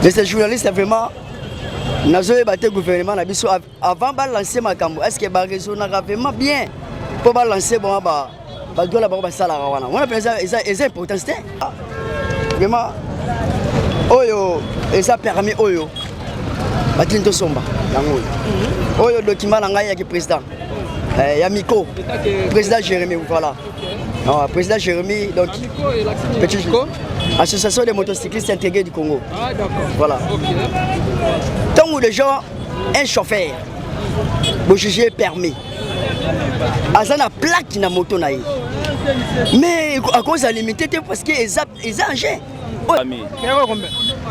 Monsieur journaliste, vraiment nazoyeba te gouvernement na biso avant balancer makambo, est ce que baraisonnaka vraiment bien mpo balancer bango badola bango basalaka wana wana mpenza eza importance te? Vraiment, oyo eza permis oyo batini tosomba yango oyo. Oyo document na ngai yaki président ya miko président Jérémy, voilà. Non, président Jérémy, donc petit association des motocyclistes intégrés du Congo. Ah, d'accord. Voilà. Ntango déjà un chauffeur bojuge permis aza na plaque na moto na ye, mais akozala limité te parce que eza engin. Permis.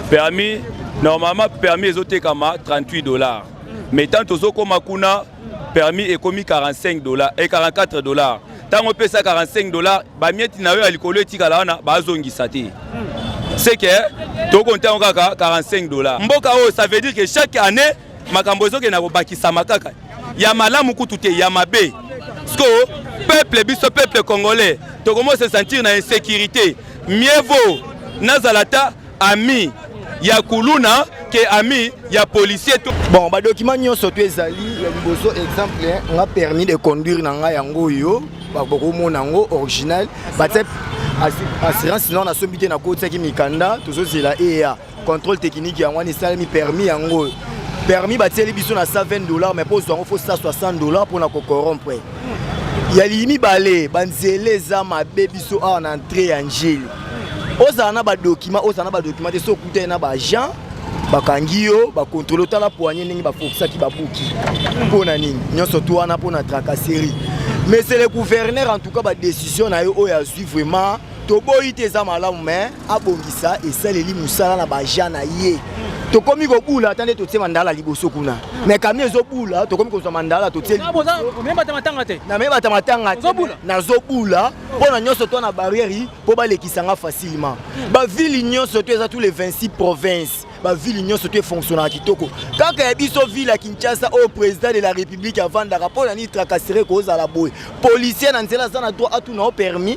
Permis, normalement permis ezotekama 38 $, mais tant tozokóma kuna, permis ekomi 45 $ et 44 $. Ntango opesa 45 $, bamiettes na yo ya likolo etikala wana, bazongisa te. C'est que tokonte yango kaka 45 $. Mboka oyo, ça veut dire que chaque année makambo ezokenda kobakisama kaka ya malamu kutu te, ya mabe. Siko peuple, biso peuple congolais, tokomo se sentir na insécurité. Mieux vaut nazala ta ami ya kuluna ke ami ya policier to. Bon, badocument nyonso to ezali ya liboso. Exemple, nga permis de conduire na ngai yango oyo, bokomona yango original. Batie assurance nano nasombi te, nakotiaki mikanda, tozozela eya contrôle technique. Yango wana esalemi. Permis yango oyo, permis batieli biso na 120 $, mais mpo ozwa yango faut 160 $ mpona kocorrompre. Ya mibale, banzela eza mabe. Biso awa na entrée ya Njili, ozala na badocument, ozala na badocument te, so okutani na baagent, bakangi yo, bacontrôle. Otala poignet ndenge bafokisaki, babuki. Mpo na nini nyonso to wana? Mpo na tracasserie. Mais c'est le gouverneur, en tout cas badécision na ye oyo azwi, vraiment toboyi te, eza malamu, mais abongisa esaleli mosala na baagent na ye. Tokomi kobula ata nde totie mandala liboso kuna, mais camion ezobula, tokomi kozwa mandala totie. Omeyebata matanga te? Nameyebata matanga te. Ozobula? Nazobula mpo na nyonso to na barrière mpo balekisanga facilement. Baville nyonso to eza, tous les 26 provinces, baville nyonso to efonctionnaka kitoko. Kaka ya biso ville ya Kinshasa oyo président de la République avandaka, mpo na nini tracasserie kozala boye? Policier na nzela aza na droit atuna o permis.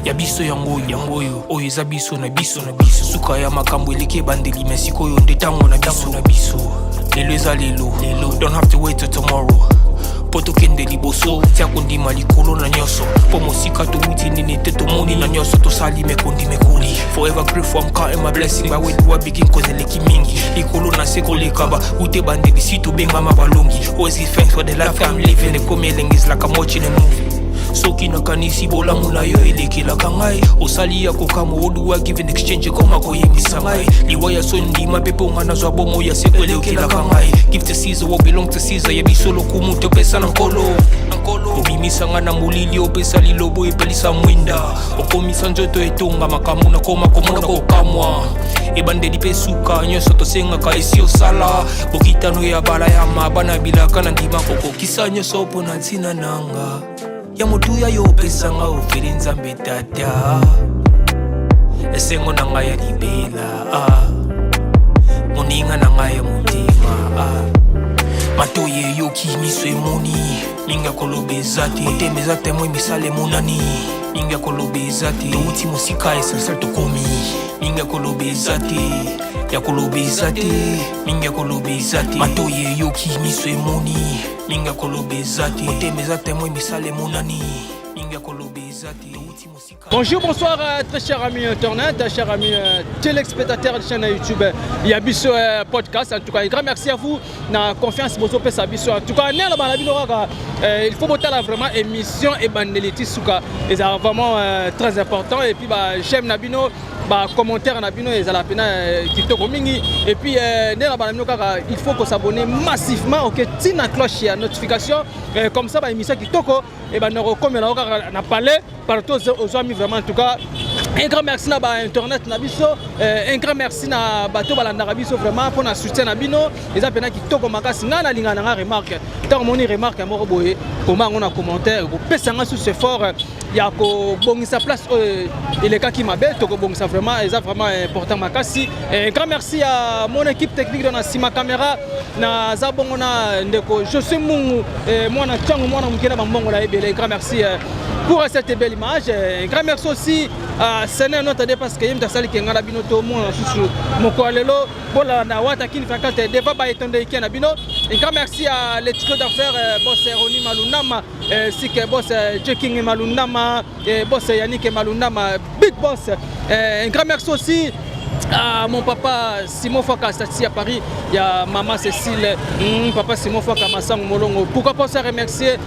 Ya biso yango oyo, yango oyo, oyo eza biso na biso na biso. Suka ya makambo eleki ebandeli, me sikoyo nde ntango na biso na biso. Lelo eza lelo lelo, don't have to wait till tomorrow mpo tokende liboso. Tia kondima likolo na nyonso, mpo mosika towuti nini te, tomoni na nyonso tosali mekondi mekoli. Forever grateful, I'm counting my blessing. By where do I begin? Cause eleki mingi likolo na se koleka ba ute bandeli si tobengama balongi. Always give thanks for the life I'm living. Ekomi elengi, is like I'm watching a movie. Soki nakanisi bolamu na yo elekelaka ngai, osali ya kokamwa. Oduwa give in exchange, ekoma koyebisa ngai liwa ya soni. Ndima mpe mpo nga nazwa bomo ya seko elekelaka ngai. Give to Caesar what belong to Caesar. Ya biso lokumu topesa na Nkolo. Obimisa nga na molili, opesa lilobo, epelisa mwinda, okomisa nzoto etonga makambo nakoma komona kokamwa. Ebandeli mpe suka, nyonso tosengaka esi osala. Bokitano ya bala ya maba na bilaka na ndima kokokisa nyonso mpo na ntina nanga ya motuya yo opesanga ofeli. Nzambe Tata, esengo na ngai ya libela, ah. Moninga na ngai ya motema, ah. Matoi eyoki, miso emoni, mingi ya koloba eza te. Motema eza témoin, misala emonani, mingi ya koloba eza te. Touti mosika, essentiel tokomi. Mingi ya koloba eza te, ya koloba eza te, mingi ya koloba eza te. Matoi eyoki, miso emoni, mingi ya koloba eza te. Motema eza témoin, misala emonani, mingi ya koloba eza te. Touti mosika. Bonjour, bonsoir, très chers amis internautes, chers amis téléspectateurs de chaîne YouTube Yabiso Podcast. En tout cas, un grand merci à vous. Na confiance, bozo pesa biso. En tout cas, nelo bana bino kaka, il faut botala vraiment émission ebandeli ti suka. Et ça vraiment très important. Et puis ba j'aime na bino, ba commentaire na bino ezala pena kitoko mingi. Et puis nelo bana bino kaka, il faut qu'on s'abonner massivement, OK, tina cloche ya notification, comme ça ba émission kitoko et ba noro comme na kaka na palais partout ozwami. Vraiment, en tout cas, un grand merci na ba internet na biso, un grand merci na bato balandaka biso vraiment mpona soutien na bino, eza mpena kitoko makasi. Ngai nalingaka na nga remarque. Ntango omoni remarque moko boye, koma yango na commentaire, ekopesa nga susu effort. Ya kobongisa place oyo elekaki mabe, tokobongisa vraiment, eza vraiment important makasi. Un grand merci à mon équipe technique na nsima caméra, naza bongo na ndeko José Mungu, mwana ntango, mwana moke na bambongo na ebele. Grand merci pour cette belle image. Un grand merci aussi à Seigneur notre Dieu, parce que ye moto asaliki ngai na bino tomona susu mokolo ya lelo. Bolala na wata kini fakate devant baetondo ike na bino. Un grand merci à l'étudiant d'affaires, boss Roni Malunama, sike boss Jeking Malunama, boss Yannick Malunama, big boss. Un grand merci aussi à mon papa Simon Faka Stati à Paris, il y a maman Cécile, papa Simon Faka Massang Molongo. Pourquoi pas ça remercier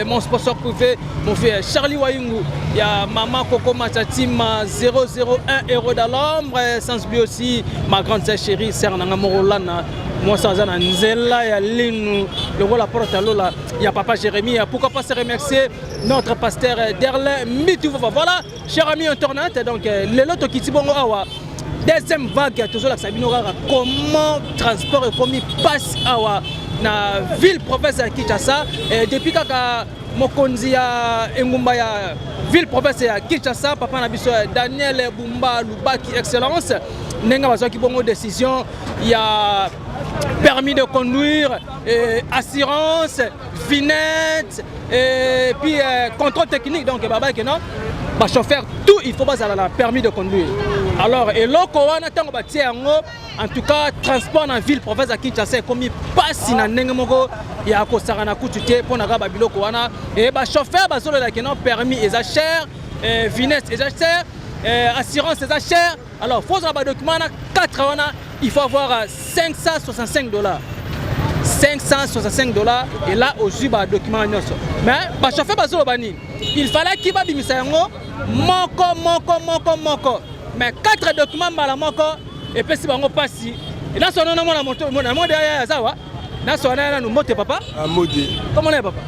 mon sponsor privé, mon frère Charlie Wayungu, il y a maman Coco Machatima 001 euros dans l'ombre, sans oublier aussi ma grande sœur chérie, Sœur Nanga Morolana, moi sans na nzela ya linu lokola porte lola ya papa Jérémie. Pourquoi pas se remercier notre pasteur Derlin Mitouva. Voilà, cher ami internaute, donc lelo tokiti bongo awa deuxième vague, tozolakisa bino kaka comment transport ekomi passe awa na ville province ya Kinshasa. Depuis kaka mokonzi ya engumba ya ville province ya Kinshasa, papa na biso Daniel Bumba Lubaki excellence, ndenge bazwaki bongo décision ya permis de conduire, assurance, vignette et puis contrôle technique, donc babaki non, bachauffeur tout il faut bazala na permis de conduire. Alors eloko wana, ntango batie yango, en tout cas transport na ville province ya Kinshasa ekomi mpasi na ndenge moko ya kosaka na kutu te, mpo na kaka babiloko wana. E bachauffeur bazolelaki non, permis eza cher, vignette eza cher, assurance eza cher. Alors faut ozala badocument wana 4 wana, il faut avoir 565 $, 565 $, et là ozwi badocument nyonso. Mais bachauffeur bazoloba nini? Il fallaki babimisa yango moko moko moko moko, mais 4 documents mbala moko epesi bango mpasi. Nasona na mwana moto na mode ya aza wa nasona ya nanu. Mbote papa. Mbote. Comment na papa?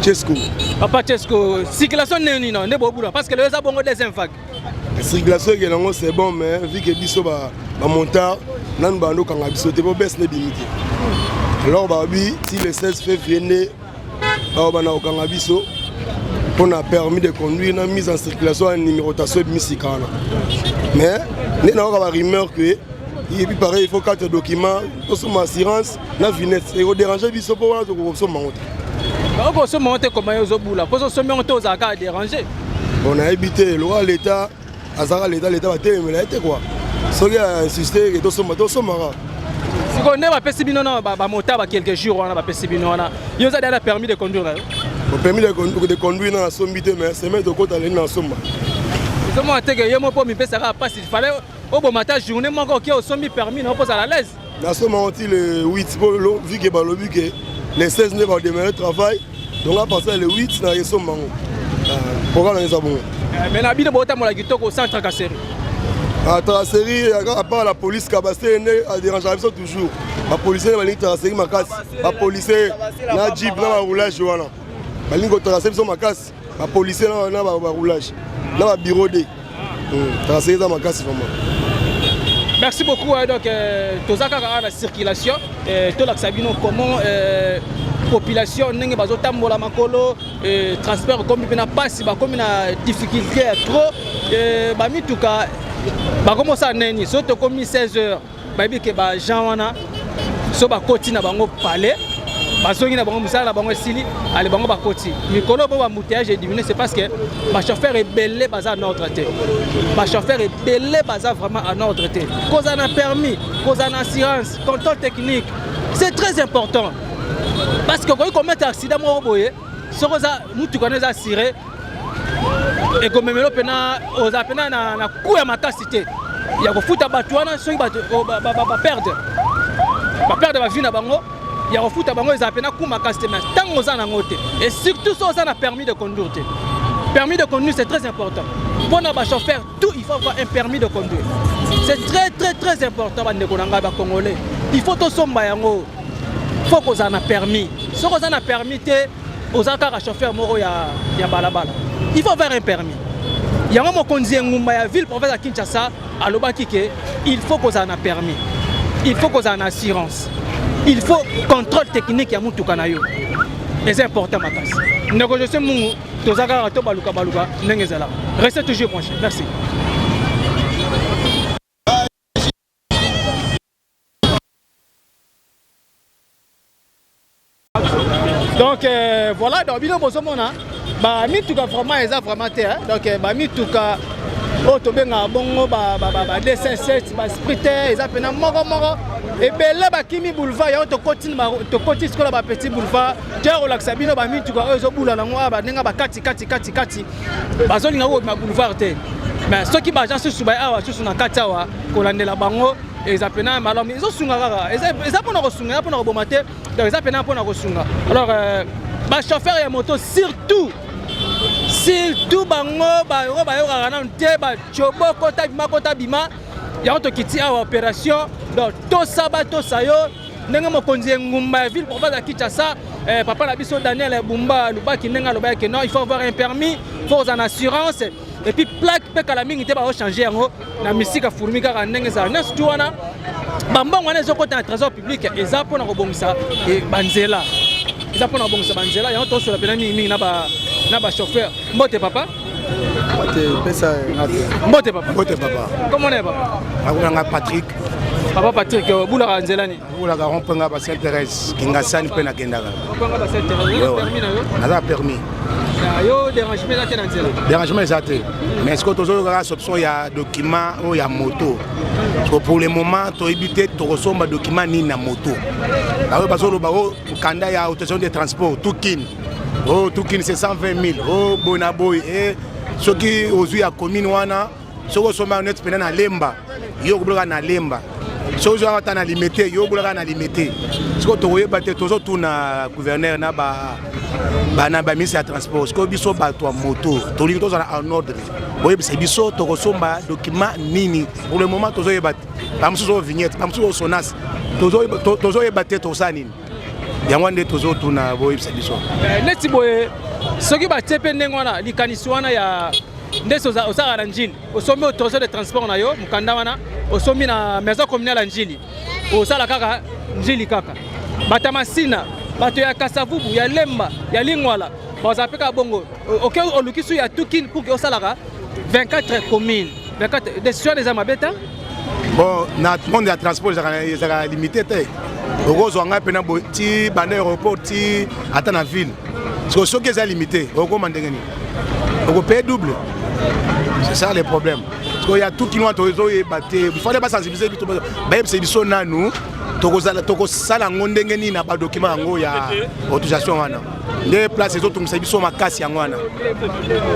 Chesco. Papa Chesco, circulation ndenge nini nde bobula? Parce que lelo eza bongo deuxième vague. Circulation ekende yango, c'est bon, mais vu que biso bamotard nanu bando okanga biso te po baisse nebimi te. Alors babi ti le 16 février nde bao banda kokanga biso mpona permis de conduire na mise en circulation ya numérotation ebimi sika wana. Mais nde nayoka barumeur que et puis pareil, il faut quatre documents: tosomba assurance na vignette. Ekodérange biso mpo wana tokokosomba yango te. Okosomba yango te, koma yo ozobula mpo osombi yango te, ozalaka kaka dérange. Bon, nayebi te. Lokola leta azalaka leta, leta batelemela ye te kua. Soki ainsiste ke tosomba, tosombaka. Sikoyo nde bapesi bino na bamotard ba quelques jours wana bapesi bino wana, yo oza deya na permis de conduire na yo? Permis de conduire na nasombi te, mais semaine tokota leni nasomba. Ozomona teke ye mo mpo mipesaka mpasi, fallait oboma ata journée moko, oke osombi permis na yo mpo ozala à l'aise. Nasomba yango ti le 8 po vu ke balobi ke le 16 nde badémarre travail, donc à partir le 8 na esomba yango. Programme na eza bongo. Mais na bino botambola kitoko sans tracasserie? Tracasserie, à part la police kabase nde adérangeaka biso toujours. Bapolicier balingi tracasserie makasi, bapolicier na jeep na baroulage wana balingi kotracasser biso makasi, bapolicier na baroulage na babureau de tracasserie eza makasi vraiment. Merci beaucoup. Donc toza kaka awa na circulation, tolakisa bino comment population ndenge bazotambola makolo. Transport ekomi mpe na mpasi, bakomi na difficulté ya trop. Bamituka bakomi osala nini? So tokomi 16 heures, bayebi ke baagent wana so bakoti na bango palais, bazongi na bango mosala na bango esili, ale bango bakoti mikolo bo baembouteillage ediminue. C'est parce que bachauffeur ebele baza en ordre te, bachauffeur ebele baza vraiment en ordre te. Kozala na permis, kozala na assurance, contrôle technique, c'est très important, parce que okoki komettre accident moko boye, soki oza mutuka no eza assuré, ekomemelo mpena ozala mpena na ku ya makasi te ya kofuta bato wana. Soki bato baperdre, baperdre bavie na bango, ya kofuta bango ezala mpena ku makasi te. Mais ntango oza nango te, et surtout so oza na permis de conduire te, permis de conduire, c'est très important mpona bachauffeur tout. Il faut avoir un permis de conduire, c'est très très très important. Bandeko na ngai bacongolais, il faut tosomba yango, faut kozala na permis. Soki oza na permis te, oza kaka chauffeur moko ya balabala. Il faut avoir un permis. Yango mokonzi engumba ya ville province ya Kinshasa alobaki ke il faut kozala na permis, il faut kozala na assurance, il faut contrôle technique ya mutuka na yo. Eza important makasi. Ndeko Jose Mungu, toza kaka to baluka baluka ndenge ezalaka. Restez toujours branchés. Merci. Donc voilà, donc bino bozomona ba mituka vraiment eza vraiment te, hein? Donc ba mituka oyo tobengaka bongo ba D57, ba Sprinter eza pena moko moko ebele bakimi boulevard yango. Tokoti sikoyo na ba petit boulevard, toya kolakisa bino ba mituka oyo ezobula nango awa. Bandenge bakati kati kati kati bazolinga kobima boulevard te, mais soki ba agent susu baye awa susu na kati awa kolandela bango, eza pena malamu, ezosunga kaka, eza mpona kosunga, eza mpona koboma te. Donc eza pena mpona kosunga. Alors bachauffeur ya moto surtout, surtout bango oyo bayokaka nanu te, batiobo kota bima kota bima yango. Tokiti awa opération, donc tosa batosa yo ndenge mokonzi engumba ya ville province ya Kinshasa, papa na biso Daniel Bumba Lubaki, ndenge alobaki, non, il faut avoir un permis, faut kozala na assurance et puis plaque mpe. Kala mingi te baochange yango na misika fourmi kaka ndenge ezala nyonso tu wana. Bambongo wana ezokota na trésor public, eza mpona kobongisa banzela, eza mpona kobongisa banzela. Yango tosola mpena mingimingi na bachauffeur. Mbote papa. Pesa. Mbote papa. Mbote papa. Komona ye papa? Nakolanga Patrick. Papa Patrick, obulaka nzela nini? Obulaka rond-point nga ba Sainte Thérèse, Kingasani mpe nakendaka. Naza permis. Yo, dérangement eza te na nzela? Dérangement eza te, mais sikoyo tozoyokaka soupçon ya document oyo ya moto. Pour le moment toyebi te tokosomba document nini na moto. Baoyo bazoloba o mokanda ya autorisation de transport tukine, o tukine c'est 120 000, o boye na boye. E soki ozwi ya commune wana, soki osomba neti mpena na Lemba, yo okobulaka na Lemba. Soki ozwaka ata na Limete, yo obulaka na Limete. Sikoyo tokoyeba te. Tozotuna gouverneur na bana baministre ya transport. Sikoyo biso bato ya moto tolingi tozala en ordre. Boyebisa biso tokosomba document nini. Pour le moment tozoyeba te. Bamosusu oyo vignette, bamosusu oyo Sonas, tozoyeba te tosala nini. Yango nde tozotuna, boyebisa biso. Neti boye, soki batie mpe ndenge wana, likanisi wana ya nde osalaka na Njili, osombi autorisation de transport na yo, mokanda wana osombi na maison communale ya Njili, osala kaka Njili, kaka bato ya Masina, bato ya Kasavubu, ya Lemba, ya Lingwala, bazala mpe kaka bongo. Oke oluki su ya Tukine pour que osalaka 24 commune, 24 décision eza mabe te? Bon, na monde ya transport ezalaka limité te. Okozwa ngai mpena boye ti banda aéroport ti ata na ville. Soki eza limité, okokoma ndenge nini? Okopaye double, c'est ça le problème. Parce que ya Tukine wana tozoyeba te. Fallait basensibiliser biso, bayebisa biso nanu tokosala yango ndenge nini na badocument yango ya autorisation wana. Nde place ezotungisa biso makasi yango wana.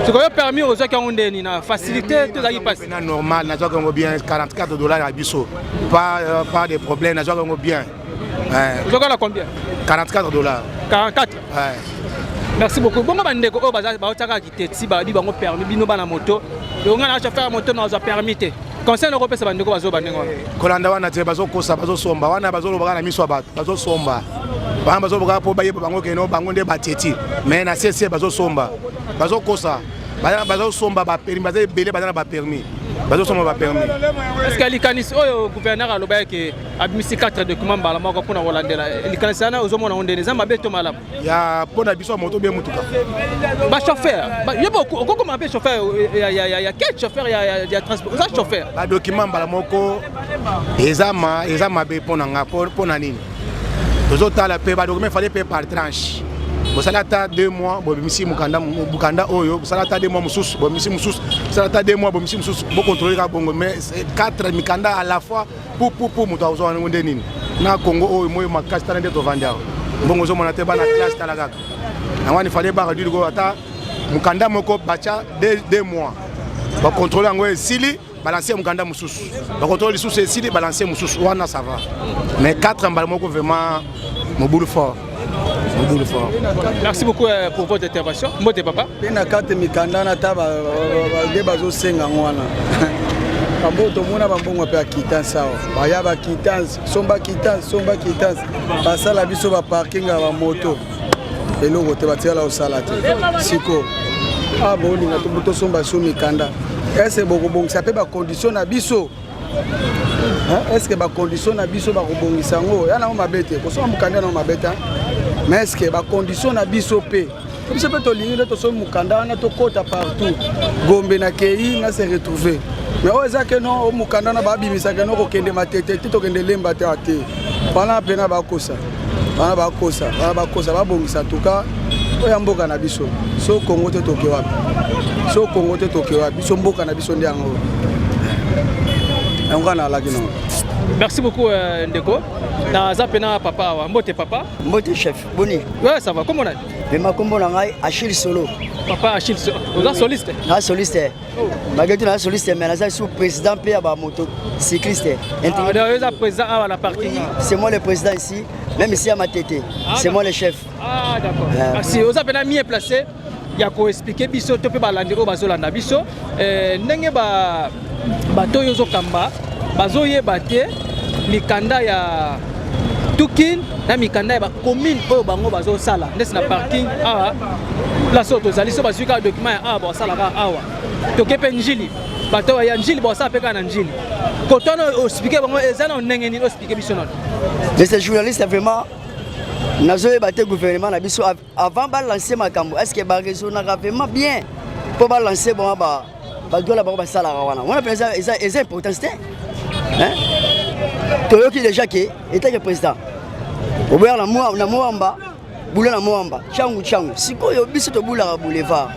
Sikoyo permis ozwaki yango ndeni? Na facilité to ezalaki mpasi? Na normal, nazwaki yango bien, 44 $ ya biso, pas de problème, nazwaki yango bien. Ozwaki na combien? 44 $. 44? Ouais. Merci beaucoup. Bongo bandeko oyo baotiaka kiteti, babi bango permis, bino bana moto, donc nga na chauffeur ya moto, nazwa permis te, conseil nakopesa bandeko bazoba ndenge wana? Kolanda wana te, bazokosa, bazosomba wana, bazoloba kaka na miso ya bato. Bazosomba wana, bazoloba kaka mpo bayeba bango keno bango nde bateti, mais na cc bazosomba, bazokosa, bazosomba bapermis. Baza ebele, baza na bapermis, bazosomba bapermis. Est ce que likanisi oyo gouverneur alobaki ke abimisi 4 document mbala moko mpona kolandela, likanisi wana ozomona ngo ndeni? Eza mabe to malamu? Ya mpo na biso ya moto bie mutuka? Bachauffeur, yo okokoma mpe chauffeur ya quel chauffeur ya transport? Oza chauffeur. Badocument mbala moko eza mabe mpo na nga. Mpo na nini? Tozotala mpe badocument, fallait mpe par tranche. Bosala ata 2 mois, bobimisi mokanda oyo. Bosala ata 2 mois mosusu, bobimisi mosusu. Bosala ata 2 mois, bobimisi mosusu. Bocontrôle kaka bongo. Mais quatre mikanda à la fois, pupupu, moto akozwa yango nde nini na Congo oyo? Moyo makasi, tala nde tovandi awa, mbongo ozomona te, bana classe, tala kaka yango wana. Fallait baréduire ko ata mokanda moko, batya 2 mois, bacontrôle yango, esili, balancer mokanda mosusu, bacontrôle lisusu, esili, balancer mosusu wana, ça va. Mais 4 mbala moko, vraiment mobulu fort, mobulu fort. Merci beaucoup pour votre intervention. Mbote papa. Mpe na kati mikanda wana, ata nde bazosenga yango wana, bambongo tomona, bambongo mpe ya quittance awa, baya baquittance, somba quittance, somba quittance, basala biso baparking ya bamoto, eloko te batikala kosala te. Siko awa bolinga tosomba so mikanda, ese bokobongisa mpe bacondition na biso? Est ce que bacondition na biso bakobongisa yango? Ya nango mabe te, kosomba mokanda yango mabe te. Mais est ce que bacondition na biso mpe, biso mpe tolingi nde tosombi mokanda wana, tokɔta partout, Gombe na kei na se retrouver. Mais oyo eza ke non, o mokanda wana babimisaka no kokende Matete te, tokende Lemba te, te wana mpena bakosa wana, bakosa wana, bakosa. Babongisa tuka oyo ya mboka na biso. So Kongo te, toke wapi? So Kongo te, toke wapi? Biso mboka na biso nde yango, yango kaka naalaki nango. Merci beaucoup, ndeko. Naza mpena papa awa. Mbote, papa. Mbote, chef, boni? Ouais, ça va. Kombo nani? Vraiment, kombo na ngai Achille Solo. Papa Achille, oza soliste? Na soliste, malgré tout naza soliste, mais naza sous président mpe ya bamotocycliste. Ah, eza président awa na parking? C'est moi le président ici, même ici à Matete. Ah, c'est moi le chef. Ah, d'accord. Merci. Oza mpena mieux placé ya koexpliquer biso to mpe balandi oyo bazolanda biso ndenge bato oyo ozokamba bazoyeba te mikanda ya tukin na mikanda ya bacommune oyo bango bazosala. Ndesi na parking awa, place oyo tozali, so bazwi kaka document ya awa, basalaka awa. Toke mpe Njili, bato ya Njili basala mpe kaka na Njili. Kotwana oexpliquer bango eza na ndenge nini? Oexpliquer biso nano. Monsieur journaliste, vraiment nazoyeba te gouvernement na biso, avant balancer makambo, est ce que baraisonnaka vraiment bien mpo balancer bango badroit na bango basalaka wana? Wana mpenza eza importance te. Toyoki déjà ke etake président oboyaka na Moamba, bula na Moamba, Tshangu, Tshangu. Sikoyo biso tobulaka boulevard,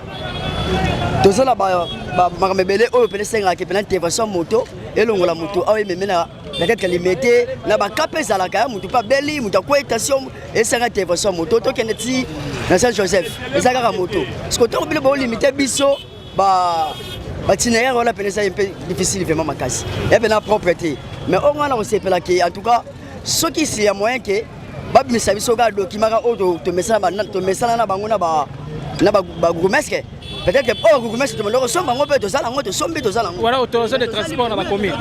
toza na makambo ebele oyo pene esengaka pena intervention moto elongola moto awa, ememe na kati ya Limete na bakape ezalaka ya motu mpe abeli, moto akwei tension, esanga intervention moto, tokende ti na Saint Joseph, eza kaka moto. Siko ntango bino bolimite biso baitinéraire wana, pene eza mpe difficile vraiment makasi, ya pena propre te. Mais oyo ngai na kosepelaki, en tout cas soki si ya moyen ke babimisa biso kaka document kaka oyo tomesana na bango na babourgmestre, peut-être oyo bourgmestre tomanda kosomba yango mpe tozala yango, tosombi, tozala yango. Voilà, autorisation de transport na bacommune.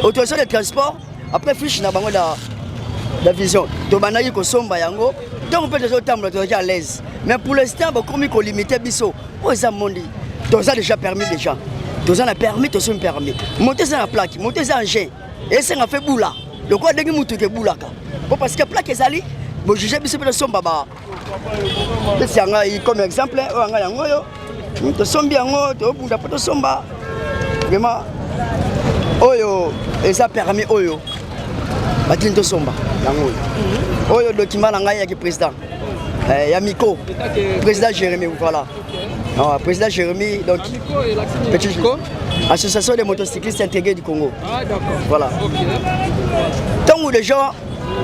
Autorisation de transport, après fiche na bango da vision, tobandaki kosomba yango ntongo mpe tozotambola, tozalaki à l'aise. Mais pour l'instant bakomi kolimite biso. Oyo eza mondi, toza déjà permis, déjà toza na permis, tosombi permis, moto eza na plaque, moto eza engin, esenga fe bula lokola ndenge mutuka ebulaka po parce que plaque ezali. Bojuge biso mpe tosomba ba pesi ya ngai comme exemple oyo ya ngai yango oyo tosombi yango, tobunda mpo tosomba. Vraiment oyo eza permis oyo batini tosomba yango, oyo oyo document na ngai yaki président ya Miko, président Jérémy, voilà. Non, président Jérémy, donc petit association des motocyclistes intégrés du Congo. Ah, d'accord. Voilà. Ntango déjà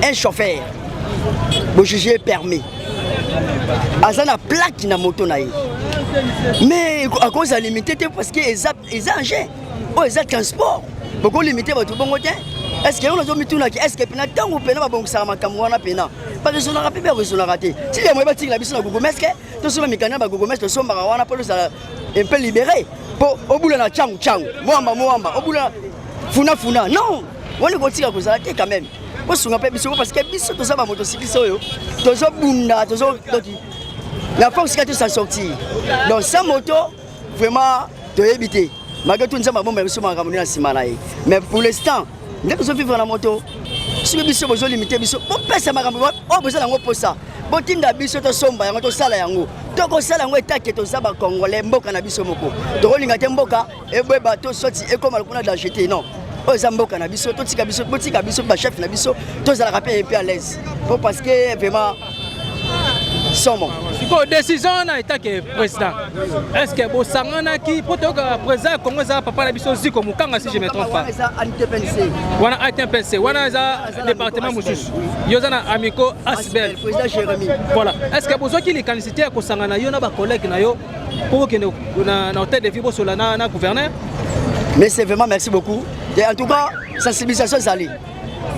un chauffeur bojuge permis aza na plaque na moto na ye, mais akozala limité te parce que eza engin oyo eza transport, bokolimite bato bongo te. Est ce que yango nazomitunaki, est ce que pena ntango pena babongisaka makambo wana, pena baresonaka mpe baresonaka te? Ti ya moye batikela biso na bourgmestre, tosomba mikanda na babourgmestre, tosombaka wana mpo tozala un peu libéré, mpo obula na Tshangu, Tshangu, Mwamba, Mwamba, obula Funa, Funa. Non, wana ekotika kozala te quand même. Bosunga mpe biso parce que biso toza bamotocycliste oyo tozobunda, tozo donc na force ka tosa sortir. Donc sans moto vraiment toyebi te, malgré tout Nzambe abomba biso makambo nde na nsima na ye. Mais pour l'instant nde tozovivre na moto. Soki biso bozolimite biso, bopesa makambo oyo boza nango mposa, botinda biso tosomba yango, tosala yango, tokosala yango. Etake toza bacongolais, mboka na biso moko, tokolinga te mboka ebweba to soti ekóma lokuna danger te. Non, oyo eza mboka na biso, totika biso, botika biso bachef na biso, tozalaka mpe mpe à l'aise po parce que vraiment somo. Sikoyo décision wana, etake président, est ce que bosanganaki mpo toyoka président ya Congo eza papa na biso Ziko Mokanga, si je me trompe pas? Eza ANTPNC. Wana ATPNC, wana eza département mosusu. Yo oza na Amico Asbel. Président Jérémy. Voilà, est ce que bozwaki likanisi te ya kosangana, yo na bacollègue na yo, mpo bokende na hôtel de ville, bosola na gouverneur? Mais c'est vraiment, merci beaucoup. Et en tout cas sensibilisation ezali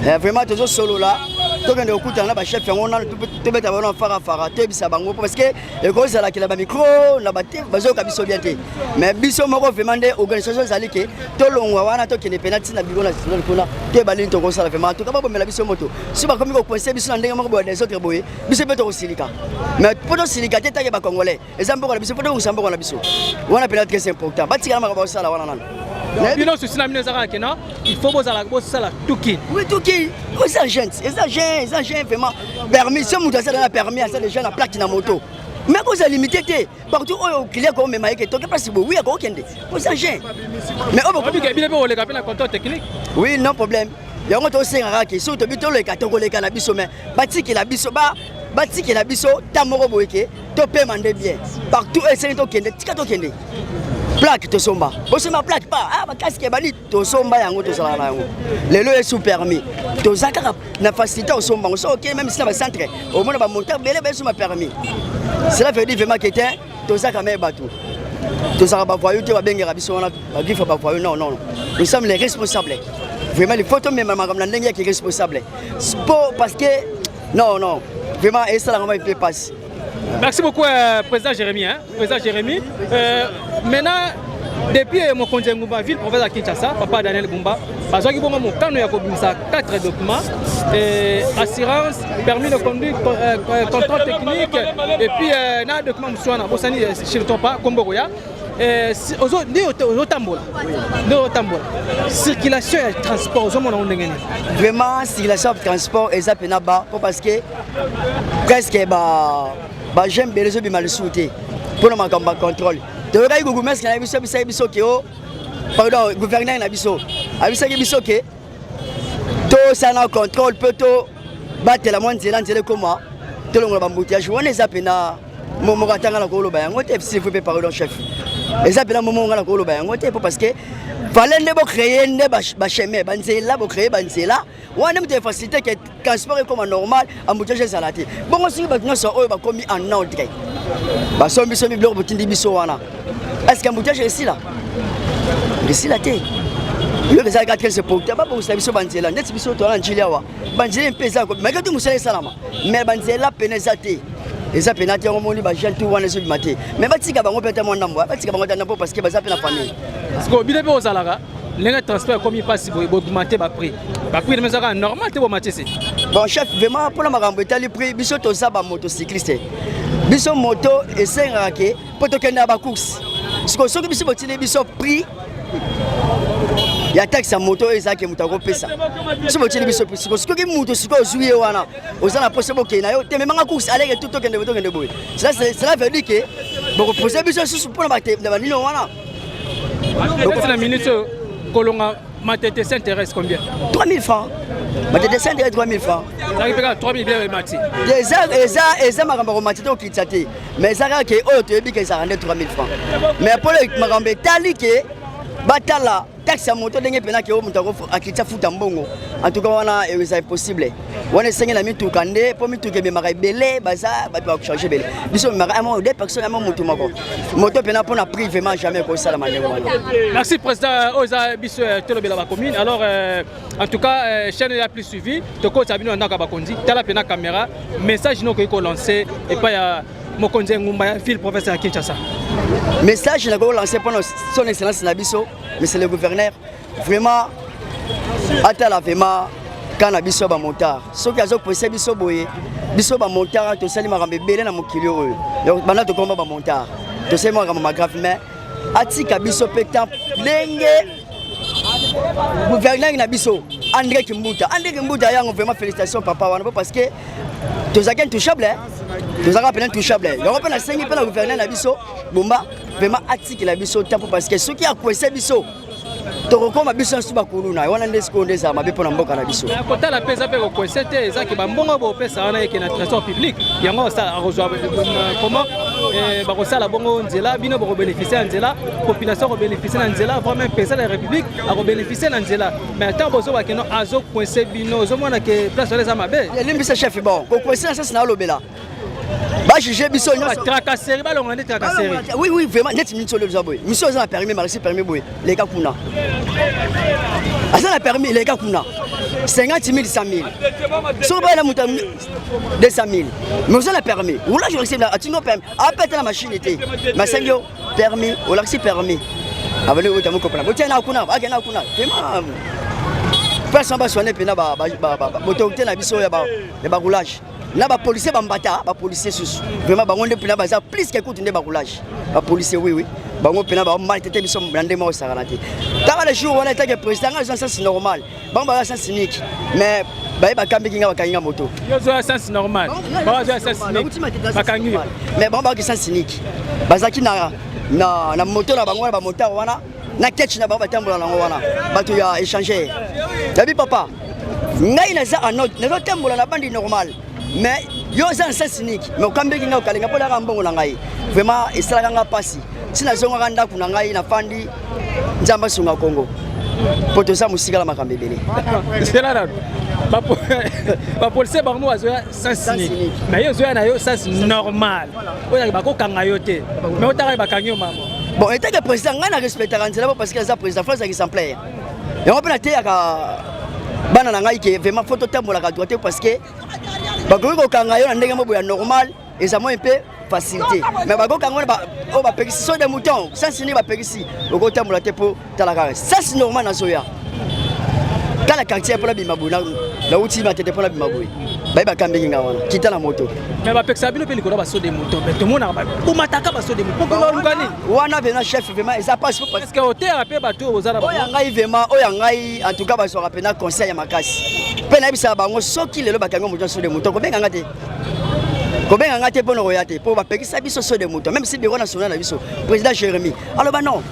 vraiment, tozosolola, tokende kokutana na bachef yango nano, tobeta bango na farafara, toyebisa bango parce que ekozalakela bamicro na bate bazoyoka biso bien te. Mais biso moko vraiment nde organisation ezali ke tolongwa wana, tokende mpena ntina biro national kuna, toyeba nini tokosala. Vraiment, en tout cas babomela biso moto. Soki bakomi kocoincer biso na ndenge moko boye des autres boye, biso mpe tokosilika. Mais mpo tosilika te, take bacongolais, eza mboka na biso, mpo tokongisa mboka na biso wana mpena très important. Batikala makambo bakosala wana nano. Bino souci na bino eza kaka kena il faut bozala bosala tuki. Oui, tuki eza jeune, eza jeune, eza jeune vraiment. Permis so moto asala na permis, asala déjà na plaque na moto, mais kozala limité te partout oyo client komema ye ke toke place boye, oui, akokende oza jeune, mais oyo bino mpe koleka mpe na contrôle technique. Oui, non problème. Yango tosengaka ke soki tobi toleka, tokoleka na biso, mais batikela biso, batikela biso ta moko boye ke topema nde bien. Partout esengi tokende, tika tokende. Plaque tosomba, bosomba plaque pa ah, bacasque bani tosomba yango, tozalaka na yango. Lelo esu permis, toza kaka na facilité osomba yango. So okei même si na bacentre, omona bamonteur bele besomba permis. Cela veut dire vraiment que te toza quand même bato, tozalaka bavoyou te. Babengaka biso wana bagriffe bavoyou. Non, non, nous sommes les responsables. Vraiment, il faut tomema makambo na ndenge yaki responsable po parce que non, non, vraiment esalaka ma mpe pasi. Merci beaucoup, Président Jérémy. Hein? Président Jérémy. Maintenant, depuis mokonzi ya Ngumba, ville province ya Kinshasa, papa Daniel Bumba, bazwaki bongo mokano ya kobimisa 4 documents: assurance, permis de conduire, contrôle technique et puis na document mosusu wana bosani, je ne trompe pas kombo koya. Nde ozotambola, nde ozotambola, circulation ya transport ozomona ngo ndenge nini? Vraiment, circulation ya transport eza mpena ba po parce que presque bajeune ebele ezobima lisusu te mpona makambo ya contrôle. Toyokaki bourgmestre na biso abisaki biso ke o, pardon, gouverneur na biso abisaki biso ke tosala na contrôle mpe tobatela mwa nzela, nzela ekoma, tolongola baembouteillage wana. Eza mpena moko atanga na koloba yango te, s'il vous plaît, pardon chef, eza mpena momo nga na koloba yango te po parce que fallait nde bocréer nde bachemin, banzela, bocréer banzela wana moto efacilité ke transport ekoma normal, embouteillage ezala te. Bongo soki bato nyonso oyo bakomi en ordre, basombi biso biloko botindi biso wana, est ce que embouteillage esila? Esila te. Biloko ezalaka très important, babongisa biso banzela. Neti biso toza na Njili awa, banzela mpe eza malgré tout mosala esalama, mais banzela pene eza te, eza pena te. Yango moni bajeune tout wana ezobima te, mais batika bango mpe ata mwa ndambo, batika bango ata ndambo parce que baza mpe na famille. Parce que bino mpe ozalaka ndenge transport ekomi mpasi boye, boaugmente baprix, baprix nde ezaka normal te, bomatie se. Bon chef, vraiment, mpona makambo etali prix, biso toza bamotocycliste. Biso moto esengaka ke mpo tokende na bacourse. Sikoyo soki biso botindi biso prix ya taxe ya moto oyo ezalaki moto akopesa, so botindi biso prix sikoyo, soki moto sikoyo ozwi ye wana, oza na posa bokende na yo te, memanga course aleke tu, tokende, tokende boye, cela veut dire ke bokopose biso lisusu mpona banino wana. Na minute oyo, kolonga Matete Sainte-Thérèse, combien? 3000 francs, Matete Sainte-Thérèse 3000 francs. Ezalaki mpe kaka 3000 bien emati? Eza eza makambo ya komati te, okitisa te, mais eza kaka ke oyo toyebi ke ezalaka nde 3000 francs. Mais mpona makambo etali ke batala taxe ya moto ndenge mpena ke oyo moto akitisa futa mbongo, en tout cas wana eza impossible. Wana esengi na mituka nde mpo mituka ememaka ebele, baza bato bakocharge ebele. Biso ememaka un deux personnes, amo motu moko moto mpena mpona prix, vraiment jamais ekosalama ndenge wana. Merci président. Oyo eza biso tolobela bacommune. Alors en tout cas, chaîne ya plus suivi, tokotisa bino na ndako ya bakonzi. Tala mpena caméra, message no okoki kolancer epai ya mokonzi ya engumba ya ville province ya Kinshasa. Message nakoki kolancer mpona son excellence na biso monsieur le gouverneur, vraiment atala vraiment ka na biso ya bamotard. Soki azopesa biso boye, biso bamotard tosali makambo ebele na mokili oyo. Banda tokomba bamotard, tosali makambo magrave, mais atika biso mpe temps ndenge gouverneur na biso André Kimbuta, André Kimbuta yango, vraiment félicitation papa wana po parce que tozalaki intouchable, tozalaka mpena intouchable. Yango mpe nasengi mpe na gouverneur na biso Bomba, vraiment atikela biso temps po parce que soki akwese biso, tokokoma biso nyonso bakuluna wana nde sikoyo nde ezala mabe mpo na mboka na biso. Kotala mpe eza mpe kokwese te, ezaki bambongo bopesa wana eke na trésor public. Yango akozwa comment? Bakosala bongo nzela, bino bokobénéficie na nzela, population akobénéficie na nzela, vraiment président de la République akobénéficie na nzela. Mais ntango bozoba keno azocoincer bino, ozomona ke place wana eza mabe. Elimbisa chef, bon, kocoincer na sasi na alobela bajuge biso. Nyonso tracasserie, balongola nde tracasserie. Oui, vraiment, neti minso oyo eza boye, miso eza na permis, marisi permis boye, leka kuna, aza na permis, leka kuna 50 000, 100 000, soki bayela moto 200 000, mais oza na permis, roulage olakisi, atindi yo permis, apeta na machine te, mais asengi yo permis, olakisi permis, abandi ota mokopana, botia na kuna, akenda kuna. Vraiment place wana baswane mpena baautorité na biso ya baroulage na bapolicier, bambata bapolicier susu, vraiment bango nde mpena baza plus ke kutu nde baroulage, bapolicier, oui. Bango mpena bamaltraite biso na ndenge moko esakana te. Kaka le jour wana etake président, ngai eza sens normal, bango baza sens unique, mais baye bakambiki nga, bakangi nga moto. Yo ozoya sens normal, bazoya sens unique, bakangi yo. Mais bango bayoki sens unique, bazalaki na moto na bango wana, bamotard wana na ketch na bango batambola nango wana, bato ya échanger. Yabi papa, ngai naza en ordre, nazotambola na bandi normal, mais yo oza na sens unique, mais okambeki ngai, okalenga mpo naka mbongo na ngai. Vraiment esalaka nga mpasi. Si nazongaka ndako na ngai, nafandi, Nzambe asunga Kongo, mpo toza mosika na makambo ebele. Zela nano, bapolisier bango bazoya sens unique, mais yo ozoya na yo sens normal, oyo bakokanga yo te, mais otaka bakangi yo mama. Bon, etake président, ngai na respectaka nzela po parce que aza président, faut azalaka exemplaire. Yango mpe nateyaka bana na ngai ke vraiment faut totambolaka droit te, parce que bakoki kokanga yo na ndenge moko ya normal, eza mwa mpe facilité, mais bakokanga wana oyo bapekisi saut de mouton, sens nini bapekisi, okotambola te. Mpo tala kaka sens normal, nazoya kala quartier mpona bima boye, nauti Matete mpona bima boye, baye bakambeki nga wana, kita na moto. Mais bapekisaka bino mpe likolo ya basaut de mouton, mais tomonaka bomataka basaut de mouton, mpo baluka nini? Wana vraiment chef, vraiment eza pasi. Est ce que oteyaka mpe bato oyo boza na? Oyo ya ngai vraiment, oyo ya ngai en tout cas, bazwaka mpena conseil ya makasi mpe nayebisaka bango, soki lelo bakangi moto saut de mouton, kobenga nga te, kobenga nga te mpo na koya te, mpo bapekisa biso saut de mouton. Même si bureau national na biso, président Jérémi aloba non,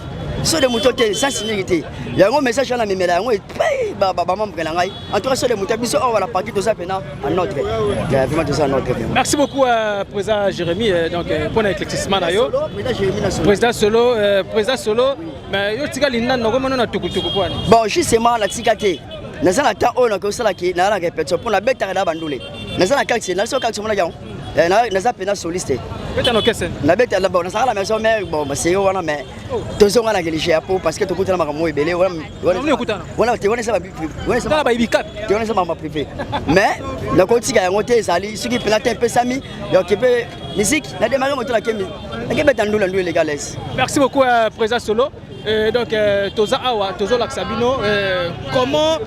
saut de mouton te, sens nini te. Yango message wana memela yango epai bamembre na ngai. En tout cas, saut de mouton, biso awa na parti toza mpena en ordre, vraiment toza en ordre vraiment. Merci beaucoup, président Jérémy, donc pour l'éclaircissement na yo. Président Solo, président Solo, mais yo tika linda nakomona na tukutuku po ani? Bon, justement natika te, naza na temps oyo nakosalaki, naza na répétition mpo nabetaka na bandule, naza na quartier, naso quartier omonaki yango. Naza mpena soliste. Beta na orchestre? Nabeta, bon, nazalaka na maison mère, bon, baseyo wana, mais tozonga na religion po parce que tokutana makambo ebele wana te, wana eza bayibi te, wana eza makambo privé, mais nakotika yango te. Ezali soki mpena te epesami, donc mpe musique nadémarre moto, nakebeta ndula, ndula eleka lese. Merci beaucoup, président Solo. Donc toza awa, tozolakisa bino comment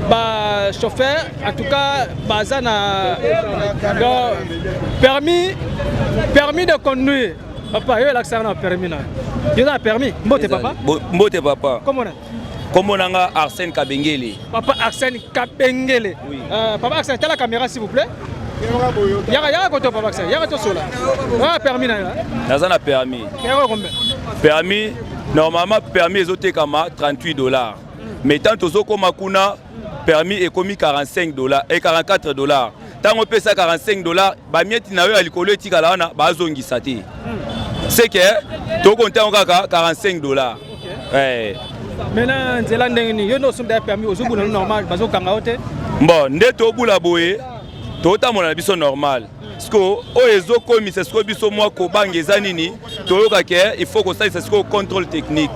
bachauffeur en tout cas baza na donc, permis de conduire. Papa, yo elakisaka na permis na yo, eza na permis. Mbote papa. Mbote papa. Komona? Kombo na nga Arsène Kabengele. Papa Arsène Kabengele, oui. Papa Arsène, tala caméra s'il vous plaît. Yaka, yaka koto, papa Arsène, yaka tosola. Oya permis na yo? Naza na permis. Yaka combien? Permis, normalement permis ezotekama 38 dollars, mais tant tozokóma kuna, permis ekomi 45 dollars et 44 dollars. Ntango opesa 45 dollars, bamiettes na yo ya likolo etikala wana, bazongisa te, c'est que tokonta yango kaka 45 dollars. Okay. Maintenant nzela ndenge nini? Yo nde osombi ya permis, ozobula no normal, bazokanga yo te? Bon, nde tobula boye, totambola na biso normal. Siko oyo ezokomisa sikoyo biso mwa kobanga eza nini? Toyoka ke il faut kosalisa sikoyo contrôle technique.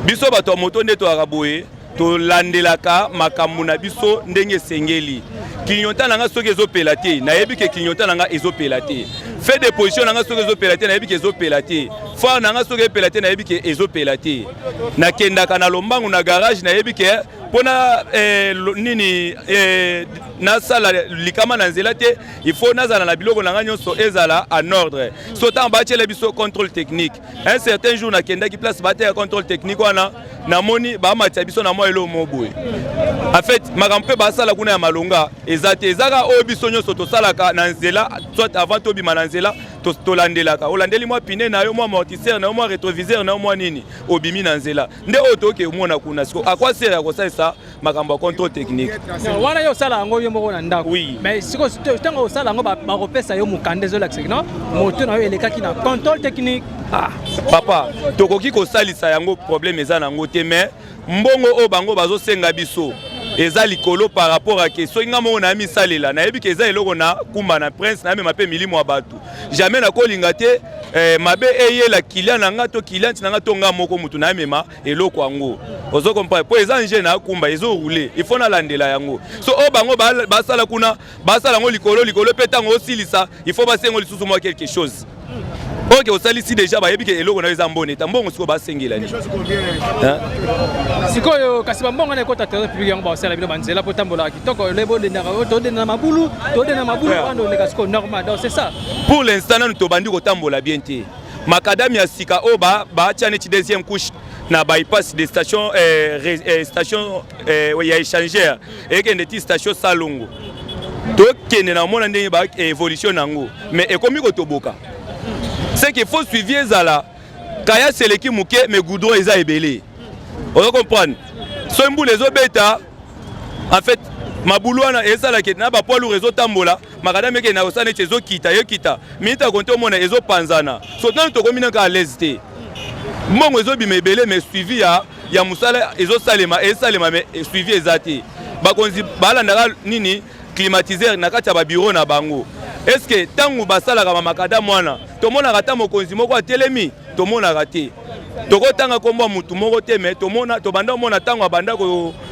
Biso bato ya moto nde toyaka boye, tolandelaka makambo na biso ndenge esengeli. Clignotant na nga soki ezopela te, nayebi ke clignotant na nga ezopela te. Feu de position na nga soki ezopela te, nayebi ke ezopela te. Phare na nga soki epela te, nayebi ke ezopela te. Nakendaka na lombangu na garage, nayebi ke mpona nini nasala likama na nzela te, il faut nazala na biloko na ngai nyonso ezala en ordre. So ntango batiela biso contrôle technique, un certain jour nakendaki place bateka contrôle technique wana, namoni bamatisa biso na mwa eloko mo boye. En fait, makambo mpe basala kuna ya malonga eza te, ezaka oyo biso nyonso tosalaka na nzela, soit avant tobima na nzela tolandelaka. Olandeli mwa pneu na yo, mwa amortisseur na yo, mwa rétroviseur na yo, mwa nini, obimi na nzela. Nde oyo toyoki omona kuna siko akwa sere ya kosalisa makambo ya contrôle technique. Wana yo osala yango yo moko na ndako? Oui. Mais sikoyo ntango osala yango, bakopesa yo mokanda ezolakisa no moto na yo elekaki na contrôle technique. Ah, papa, tokoki kosalisa yango, problème eza nango te, mais mbongo oyo bango bazosenga biso eza likolo par rapport ake soki nga moko nayamisalela. Nayebi ke eza eloko na kumba na prince, nayamema mpe milimo ya bato. Jamais nakolinga te mabe eyela client na nga to cliente na nga to nga moko mutu nayamema eloko yango. Ozo comprendre? Mpo eza nge na kumba, ezoroule, il faut nalandela yango. So oyo bango basala kuna, basala yango likolo likolo mpe ntango osilisa, il faut basengo lisusu mwa quelque chose. Ok, osalisi déjà, bayebi ke eloko na yo eza mbona eta mbongo, sikoyo basengela nini? Sikoyo kasi bambongo wana ekota trésor public, yango basala bino banzela mpo tambolaka kitoko. Le bolendaka, todenda na mabulu, todenda na mabulu wana, oleka sikoyo normal. Donc c'est ça. Pour l'instant nanu tobandi kotambola bien te. Macadam ya sika oyo batia neti deuxième couche na bypass de station, station ya échangeur ekende ti station Salongo, tokende na omona ndenge ba évolution nango, mais ekomi kotoboka. C'est qu'il faut suivi ezala. Kaya seleki moke, mais goudron eza ebele, ozo comprendre? So mbula ezobeta, en fait mabulu wana esalaki na bapoids lourd ezotambola, macadam ekende na kosala neti ezokita, ekita minute akonte, omona ezopanzana. So nanu tokomi naka à l'aise te. Mbongo ezobima ebele, mais suivi ya mosala ezosalema, esalema, mais suivi eza te. Bakonzi balandaka nini? Climatiseur na kati ya babureau na bango. Est-ce ntango basalaka bamacadam wana, tomonaka ata mokonzi moko atelemi? Tomonaka te. Tokotanga nkombo ya mutu moko te, mais tomona, tobanda omona ntango abanda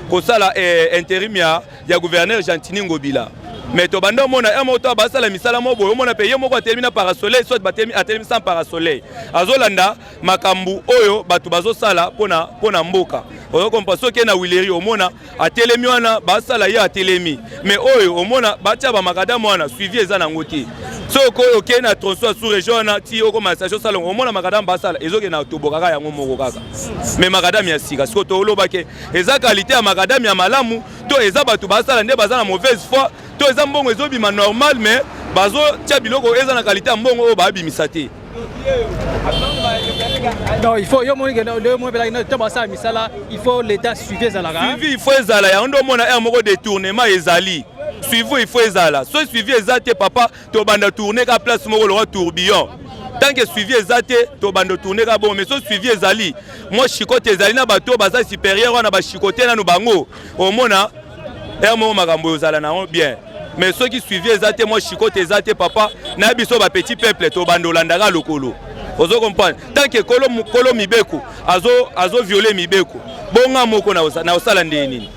kosala intérim ya gouverneur Gentiny Ngobila, mais tobanda omona ye moko to basala misala moko boye, omona mpe ye moko atelemi na parasoleil, soit atelemi sans parasoleil, azolanda makambo oyo bato bazosala mpona mboka. Ozokompa, soki na Huileries, omona atelemi wana, basala, ye atelemi. Mais oyo omona batia bamacadam wana, suivi eza nango te. Soki oyo okei na tronçon sous région wana ti okoma station Salongo, omona macadam basala ezokende na tobokaka yango moko kaka. Mais macadam ya sika sikoyo, tolobake eza qualité ya macadam ya malamu to eza bato basala nde baza na mauvaise foi, to eza mbongo ezobima normal, mais bazotia biloko eza na qualité ya mbongo oyo babimisa te. Donc il faut yo moni ke yo moni pelaki to basala misala, il faut l'état suivi ezalaka. Suivi il faut ezala. Yango nde omona ere moko détournement ezali. Suivi il faut ezala. So suivi eza te, papa, tobanda tourner ka place moko lokwa tourbillon. Tant que suivi eza te, tobanda tourner ka bongo. Mais so suivi ezali, mwa chicotte ezali na bato oyo baza supérieur wana, bachicotte nanu bango, omona ere moko makambo oyo ozala nango bien. Mais soki suivi eza te, mwa chicotte eza te, papa, na biso bapetit peuple tobanda olandaka lokolo. Ozo comprendre? Tant que kolo mibeko azoviole mibeko, bonga moko na osala ndenge nini?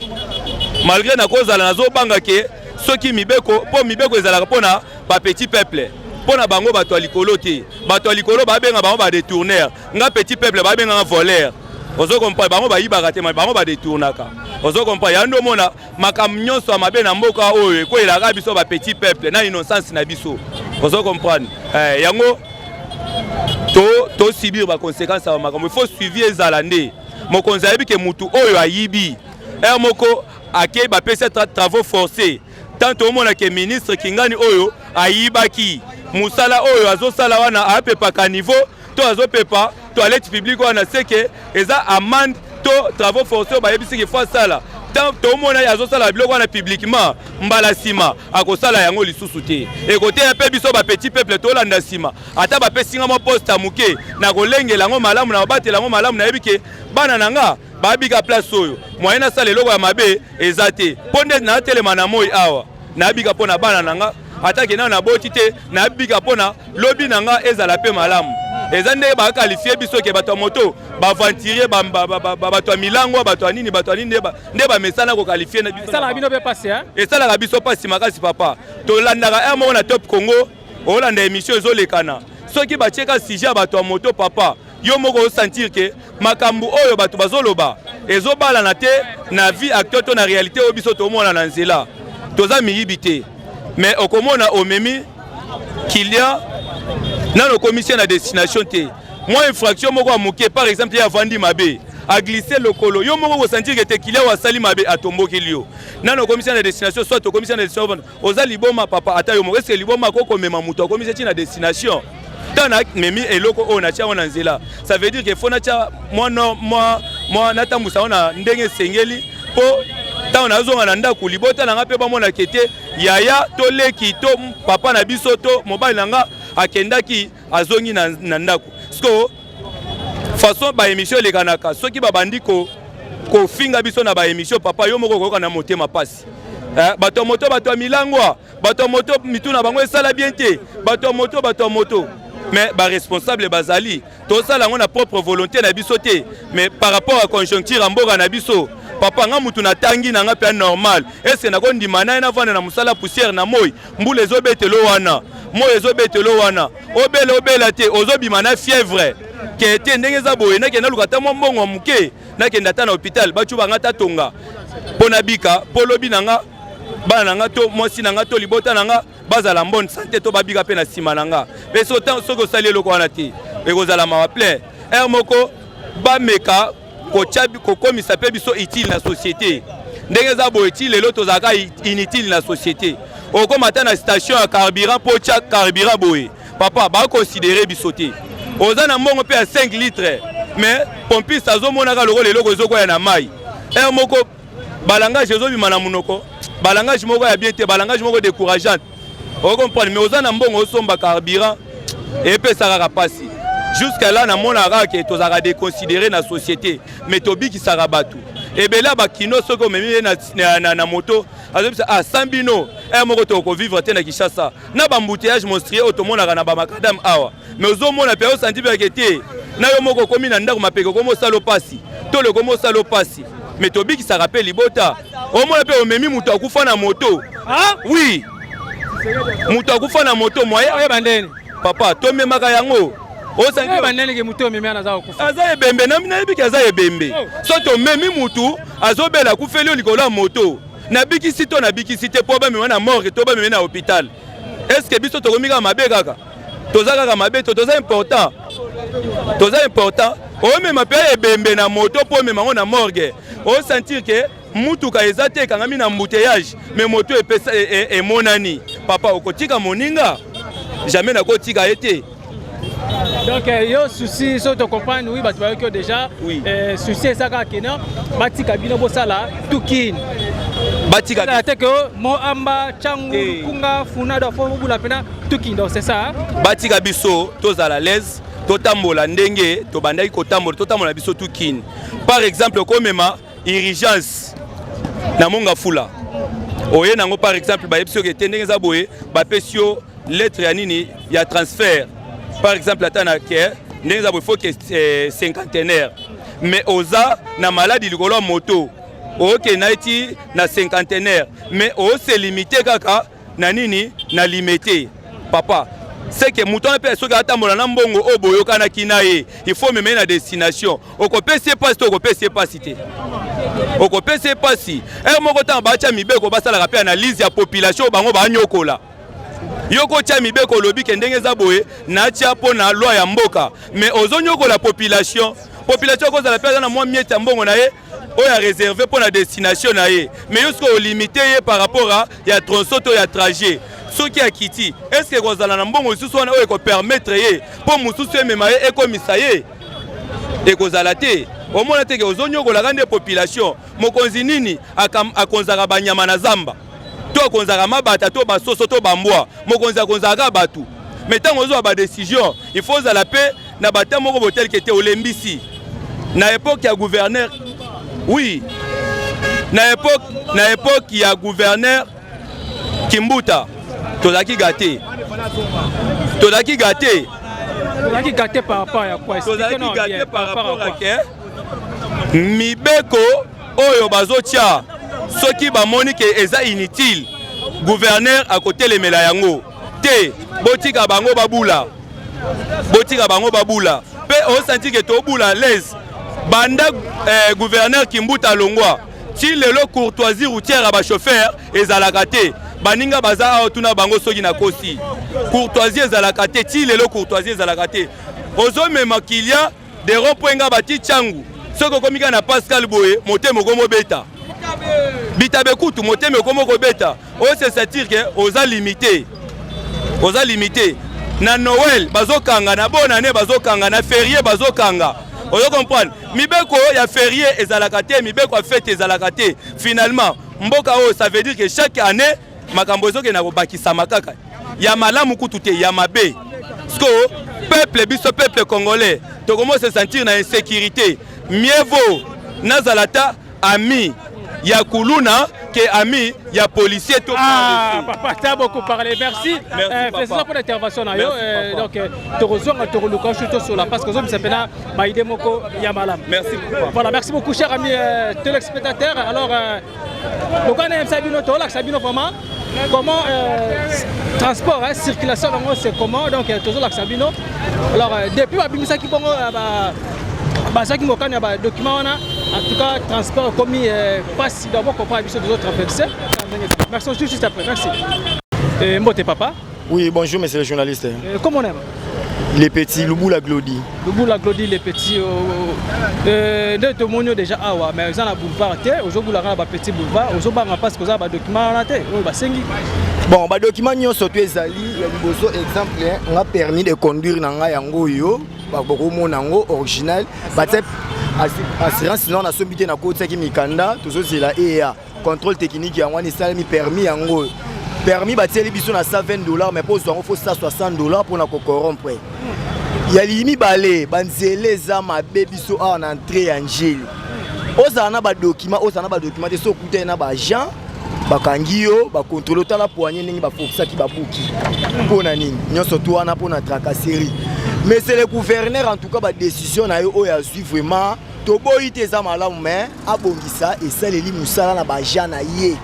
Malgré nakozala nazobanga ke soki mibeko, mpo mibeko ezalaka mpona bapetit peuple, mpo na bango bato ya likolo te. Bato ya likolo babenga bango badétourneur, nga petit peuple babenganga voleur. Ozo comprendre? Bango bayibaka te, bango badétournaka. Ozo comprendre? Yango nde omona makambo nyonso ya mabe na mboka oyo ekweyelaka biso bapetit peuple na innocence na biso. Ozo comprendre? Yango tosubir baconséquence ya makambo. Il faut suivi ezala nde mokonzi ayebi ke mutu oyo ayibi ere moko akei, bapesi travaux forcés. Tant omona ke ministre Kingani oyo ayibaki mosala oyo azosala wana, apepaka niveau to azopepa toilette publique wana, seke eza amende to travaux forcés oyo bayebisiki fo asala. Tant tomona ye azosala biloko wana publiquement, mbala nsima akosala yango lisusu te. Ekoteya mpe biso bapetit peuple tolanda nsima. Ata bapesi nga mwa poste ya moke, na kolengela yango malamu, na kobatela yango malamu. Nayebi ke bana na nga babika place oyo, moyen nasala eloko ya mabe eza te, mpo nde natelema na moi awa, nayebika mpo na bana na nga. Ata ke nano naboti te, nayebika mpo na lobi na nga ezala mpe malamu. Eza ndenge baqualifier biso ke bato ya moto, baaventurier, bato ya milangwa, bato ya nini, bato ya nini, nde bamesana koqualifier na biso. Esalaka bino mpe pasi? Esalaka biso mpasi makasi, papa. Tolandaka ere moko na Top Congo, olanda émission ezolekana, soki batieka sujet ya bato ya moto, papa, yo moko osentir ke makambo oyo bato bazoloba ezobalana te na vie actuelle to na réalité oyo biso tomona na nzela. Toza miyibi te, mais okomona omemi client, nano okomisi na destination te, mwa infraction moko ya moke, par exemple ye avandi mabe, aglisse lokolo, yo moko kosentir ke te client oyo asali mabe, atombokeli yo. Nano okomisi na destination, soit okomisi na destination, oza liboma, papa. Ata yo moko, est-ce liboma akokomema moto akomisi ti na destination? Ntango namemi eloko oyo, natia yango na nzela, ça veut dire que faut natia mwa mwa natambusa yango na ndenge esengeli, mpo ntango nazonga na ndako, libota na nga mpe bamonaka ete yaya to leki to papa na biso to mobali na nga akendaki, azongi na ndako. Siko façon baémission elekanaka, soki babandi kofinga biso na baémission, papa, yo moko okoyoka na motema pasi. Bato ya moto, bato ya milangwa, bato ya moto, mitu na bango esala bien te, bato ya moto, bato ya moto. Mais baresponsable bazali, tosala yango na propre volonté na biso te, mais par rapport à conjoncture ya mboka na biso. Papa, nga mutu natangi na nga mpe normal, est-ce nakondima na ye navanda na mosala poussière na moi, mbula ezobetelo wana, moi ezobetelo wana, obela obela te, ozobima na fièvre ke te? Ndenge eza boye, nakende naluka ata mwa mbongo ya moke, nakende ata na hôpital, bacu banga ata tonga mpo nabika, mpo lobi na nga. Bana na nga to mwasi na nga to libota na nga bazala en bonne santé to babika mpe na nsima na nga. Mpe soki osali eloko wana te, ekozala mawa plein. Heure moko bameka kotya kokomisa mpe biso utile na société. Ndenge eza boye ti lelo tozalaka inutile na société. Okoma ata na station ya carburant mpo otya carburant boye, papa, baconsidere biso te. Oza na mbongo mpe ya 5 litres, mais pompiste azomonaka lokola eloko ezokwaya na mai. Heure moko balangage ezobima na monoko, balangage moko ya bien te, balangage moko décourageante, ocomprendre. Mais oza na mbongo osomba carburant, epesa kaka mpasi. Jusqu'à là namonaka kaka ke tozalaka déconsidéré na société, mais tobikisaka bato ebele ya bakino. Soki omemi ye na moto, azobisa: "Ah, sans bino heure moko tokovivre te na Kinshasa, na baembouteillage monstrueux oyo tomonaka na bamacadam awa." Mais ozomona mpe osanti mpeke te na yo moko okomi na ndako, mapeke okomi osala opasi to lokomi osala opasi. Mais tobikisaka mpe libota. Omona mpe omemi moto akufa na moto. Oui, moto akufa na moto moye. Oyeba ndeni? Papa, tomemaka yango. Oyeba ndeni ke moto omemi wana aza kokufa? Aza ebembe. Nayebiki aza ebembe. So tomemi mutu azobela, akufeli yo likolo ya moto, nabikisi to nabikisi te mpo bamema na morgue to bamema na hôpital. Est-ce biso tokomi kaka mabe? Kaka toza kaka mabe to toza important? Toza important. Omema mpe ebembe na moto mpo omema yango na morgue, osentir ke mutuka eza te, ekangami na embouteillage, mais moto epesa emonani. Papa, okotika moninga? Jamais, nakotika ye te. Donc yo souci, so tocomprendre, oui, bato bayoki yo déjà. Oui. Souci eza kaka kena batika bino bosala tukini. Batika te ke Mont Amba, Tshangu, Lukunga, Funa, donc faut bobula mpena tukini, donc c'est ça, hein? Batika biso tozala l'aise, totambola ndenge tobandaki kotambola, totambola biso tukini. Par exemple, okomema urgence na Mont Ngafula, oye nango, par exemple bayebi soki ete ndenge eza boye, bapesi yo lettre ya nini, ya transfert, par exemple ata na ke ndenge eza boye, faut ke Cinquantenaire, mais oza na maladi likolo ya moto, okende na eti na Cinquantenaire, mais ose limite kaka na nini, na Limete. Papa, c'est que moto wana mpe soki atambola na mbongo oyo boyokanaki na ye, il faut mema ye na destination. Okopesi ye mpasi te? Okopesi ye mpasi te, okopesi ye mpasi. Heure moko ntango batya mibeko, basalaka mpe analyse ya population oyo bango banyokola. Yo kotya mibeko, olobi ke ndenge eza boye, natya mpo na loi ya mboka, mais ozonyokola population. Population akozala mpe aza na mwa miete ya mbongo na ye oyo aréserve mpo na destination na ye, mais yo soki olimite ye par rapport a ya tronçon to ya trajet, soki akiti, est-ce ekozala na mbongo lisusu wana oyo ekopermettre ye mpo mosusu emema ye, ekomisa ye? Ekozala te. Omona teke ozonyokolaka nde population. Mokonzi nini akonzaka banyama na zamba to akonzaka mabata to basoso to bambwa? Mokonzi akonzaka bato. Mais ntango ozwa badécision, il faut ozala mpe na bata moko boteleke te. Olembisi na époque ya gouverneur, oui, na époque ya gouverneur Kimbuta, tozalaki gâté, tozalaki gâté. Tozalaki gâté par rapport ya quoi? Tozalaki gâté par rapport à ke mibeko oyo bazotia, soki bamoni ke eza inutile, gouverneur akotelemela yango te. Botika bango babula, botika bango babula mpe osanti ke tobula l'aise. Banda gouverneur Kimbuta alongwa ti lelo, courtoisie routière ya bachauffeur ezalaka te. Baninga baza awa, tuna bango soki nakosi. Courtoisie ezalaka te ti lelo, courtoisie ezalaka te. Ozomema client de rond point nga bati Tshangu, soki okomi kaka na Pascal boye, motema okomobeta bitabe kutu, motema ekomi kobeta. Oyo c'est-à-dire ke oza limité, oza limité. Na Noël bazokanga, na bonne année bazokanga, na férié bazokanga. Ozo comprendre? Mibeko ya férié ezalaka te, mibeko ya fête ezalaka te. Finalement mboka oyo, ça veut dire que chaque année makambo ezokenda kobakisama kaka ya malamu kutu te, ya mabe. Siko peuple, biso peuple congolais, tokomo se sentir na insécurité. Mieux vaut nazala ta ami ya kuluna ke ami ya policier to. Ah, papa, t'as beaucoup parlé. Merci. Merci, félicitations pour l'intervention na yo. Merci, Donc, tokozonga, tokoluka surtout sur la, parce que zomisa pena ba idée moko ya malamu. Merci beaucoup. Voilà, merci beaucoup, chers amis téléspectateurs. Alors, donc on aime bino, tolakisa bino vraiment comment transport, hein, circulation nango c'est comment. Donc tozolakisa bino. Alors depuis babimisaki bongo bazwaki mokano ya badocument wana, en tout cas transport ekomi pasi. Donc bocomprendre, biso tozotraverse. Ndenge ezala. Merci, on se dit juste après. Merci. Mbote papa. Oui, bonjour monsieur le journaliste. Comment on aime? Les petits, Lubula Glody. Lubula Glody, les petits. Nde tomoni yo déjà awa, mais eza na boulevard te, ozobulaka na bapetit boulevard, ozobanga parce que oza na badocument wana te oyo basengi. Bon, badocument nyonso to ezali. Ya liboso, exemple, nga permis de conduire na ngai yango oyo, bakomona yango original. Batie assurance non, nasombi te, nakotiaki mikanda, tozozela eya contrôle technique yango wana esalemi. Permis yango oyo, permis batieli biso na 120 $, mais mpo ozwa yango faut 160 $ mpona kocorrompre. Ya mibale, banzela eza mabe. Biso awa na entrée ya Njeli, ozala na badocument, ozala na badocument te, so okutani na baagent, bakangi yo, bacontrôle, otala poignet ndenge bafokisaki, babuki. Mpo na nini nyonso to wana? Mpo na tracasserie. Mais c'est le gouverneur, en tout cas badécision na ye oyo azwi, vraiment toboyi te, eza malamu, mais abongisa esaleli mosala na baagent na ye.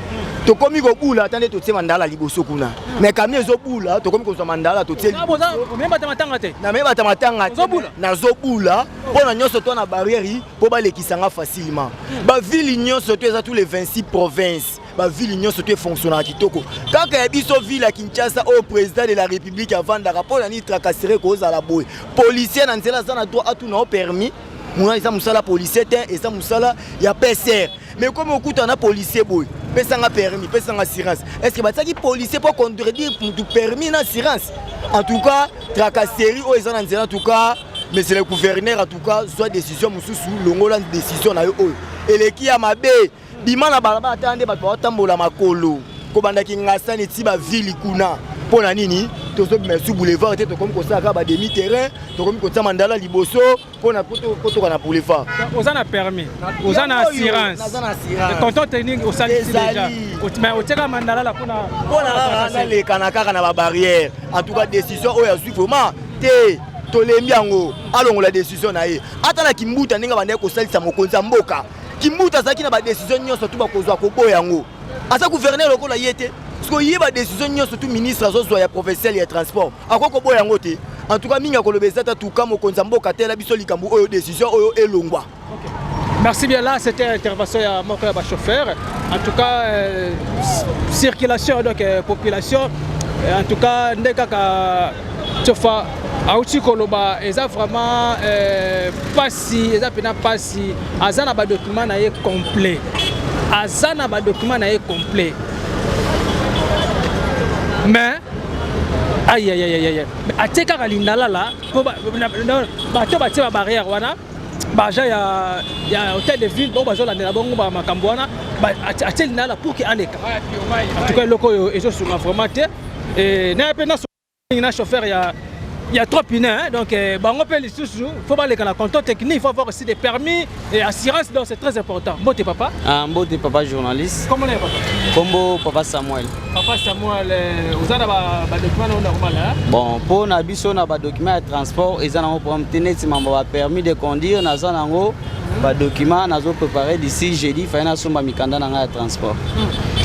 Tokomi kobula ata nde totie mandala liboso kuna, mais camion ezobula, tokomi kozwa mandala totie. Omeyebata matanga te? Nameyebata matanga te. Ozobula? Nazobula mpo na nyonso to na barrière mpo balekisanga facilement. Bavile nyonso to eza, tous les 26 provinces, bavile nyonso to efonctionnaka kitoko. Kaka ya biso ville ya Kinshasa oyo président de la République avandaka, mpo na nini tracasserie kozala boye? Policier na nzela aza na droit atuna o permis mona, eza mosala policier te, eza mosala ya PCR. Mais komi okutana na policier boye, pesanga permis, pesanga assurance, est ce que batiaki policier mpo contredire mutu permis na assurance? En tout cas tracasserie oyo eza na nzela, en tout cas monsieur le gouverneur, en tout cas zwa décision mosusu, longola décision na yo oyo eleki ya mabe. Bima na balabala, tala nde bato baotambola makolo kobandaki Ngasani ti bavile kuna. Mpo na nini tozobima su boulevard te? Tokomi kosala kaka bademi terrain, tokomi kotia mandala liboso mpona kotoka na boulevard. Oza na permis, oza na assurance? Naza na assurance. Contrôle technique osalisi déjà? Ezali. Mais otiaka mandalala mpona? Mpona kaka nalekana kaka na babarrière. En tout cas décision oyo azwi, vraiment te, tolembi yango. Alongola décision na ye. Ata na Kimbuta, ndenge bandaki kosalisa mokonzi ya mboka Kimbuta, azalaki na badécision nyonso tu bakozwa koboya yango. Aza gouverneur lokola ye te. Parce ye badécision nyonso tu ministre azozwa ya provincial ya transport, akoki koboya yango te. En tout cas mingi akoloba eza ta tuka mokonzi ya mboka tela biso likambo oyo, décision oyo elongwa. Merci bien. Là, c'était l'intervention ya moko ya chauffeur. En tout cas, circulation, donc population. En tout cas, nde kaka tsofa auti koloba, eza vraiment pasi, eza pena pasi. Aza na badocument na ye complet. Aza na badocument na ye complet. Mais aïe aïe aïe aïe, atie kaka lindalala po bato batie ba barrière wana, baagent ya hôtel de ville bango bazolandela bongo makambo wana, atie lindalala pour ke aleka. En tout cas eloko oyo ezosunga vraiment te. Naye mpe na chauffeur ya trois pneus, hein, donc bango mpe lisusu faut baleka na contrôle technique, il faut avoir aussi des permis et assurance, donc c'est très important. Mbote papa. Ah, mbote papa journaliste. Comment est papa? Kombo papa Samuel. Papa Samuel, oza na badocument na normal, hein? Bon, mpo na biso na badocument ya transport eza nango problème te, neti mambo ba permis de conduire, naza nango badocument, nazoprépare d'ici jeudi faye nasomba mikanda na ngai ya transport.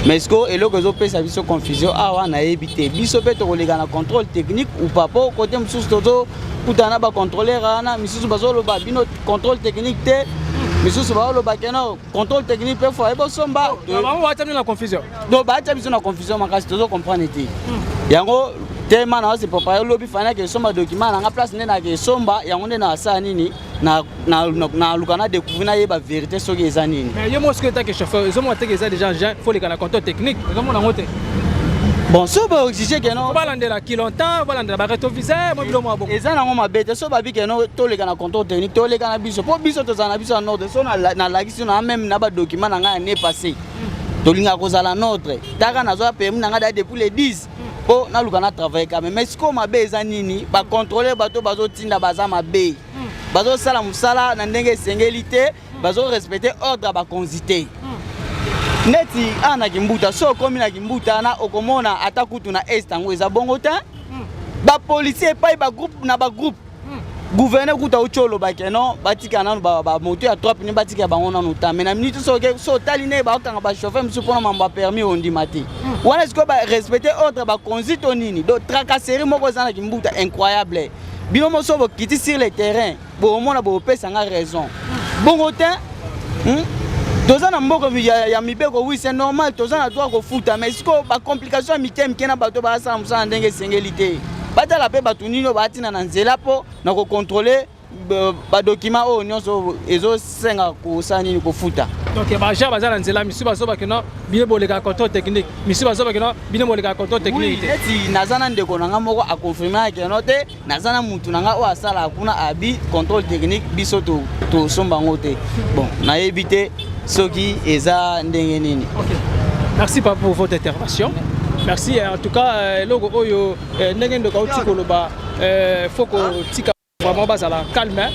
Mais siko eloko ezopesa biso confusion awa, nayebi te biso mpe tokoleka na contrôle technique ou pas, po côté mosusu tozokutana na bacontrôleur wana, misusu bazoloba bino contrôle technique te, misusu bazoloba ke non, contrôle technique mpe foye bosomba. Bango batia bino na confusion. Donc batia biso na confusion makasi, tozocomprendre te yango. Tema na ose préparé lobi fana ke esomba document nanga, place nde nake esomba yango nde nasala nini, naluka na découvrir, nayeba vérité soki eza nini. Mais yo moko soki etake chauffeur, ezomona teke eza déjà engin, faut leka na contrôle technique, ezomona yango te? Bon, so baexige ke no Balandela kilontan, balandela barétroviseur, mo biloko mwa bongo. Eza nango mabe te. So babi ke no toleka na contrôle technique, toleka na biso, mpo biso tozala na biso ya nordre. So nalakisi na même na badocument na ngai ya année passé, tolingaka kozala nordre taka, nazwa permis na ngai da depuis le 10 mpo naluka na travaille quand même. Mais sikoyo mabe eza nini? Bacontrôleur, bato bazotinda baza mabe, bazosala mosala na ndenge esengeli te, bazorespecte ordre ya bakonzi te. Neti awa na Kimbuta, so okomi na Kimbuta wana, okomona ata kutu na est yango eza bongo te. Bapolisier epai bagroupe na bagroupe, gouverneur kuta auti oloba ke non, batika nanu bamoto ya trois pneus, batika bango nanu ta. Mais na minute soki so otali nde bakokanga bachauffeur mosusu mpona mambo ya permis, ondima te. Wana sikoyo barespecte ordre bakonzi to nini? Donc tracasserie moko eza na Kimbuta incroyable. Bino moso bokiti sur le terrain, bomona, bopesanga raison bongo te. Toza na mboka ya, ya mibeko, oui, c'est normal, toza na droit kofuta, mais sikoyo bacomplication ya mike mike na bato basala mosala na ndenge esengeli te. Batala mpe bato nini oyo baatina na nzela mpo na kocontrôle badocument oyo nyonso ezosenga kosala nini, kofuta. Donc baagent baza na nzela, misusu bazobaki no bino bolekaka contrôle technique, misusu bazobaki no bino bolekaka contrôle technique te. Neti naza na ndeko na nga moko aconfirme akeno te, naza na mutu na nga oyo asalaka kuna, abi contrôle technique biso tosomba yango te. Bon, nayebi te soki eza ndenge nini. Ok. Merci papa pour votre intervention. Merci en tout cas. Eloko oyo ndenge ndeko auti koloba, faut kotika vraiment bazala calme,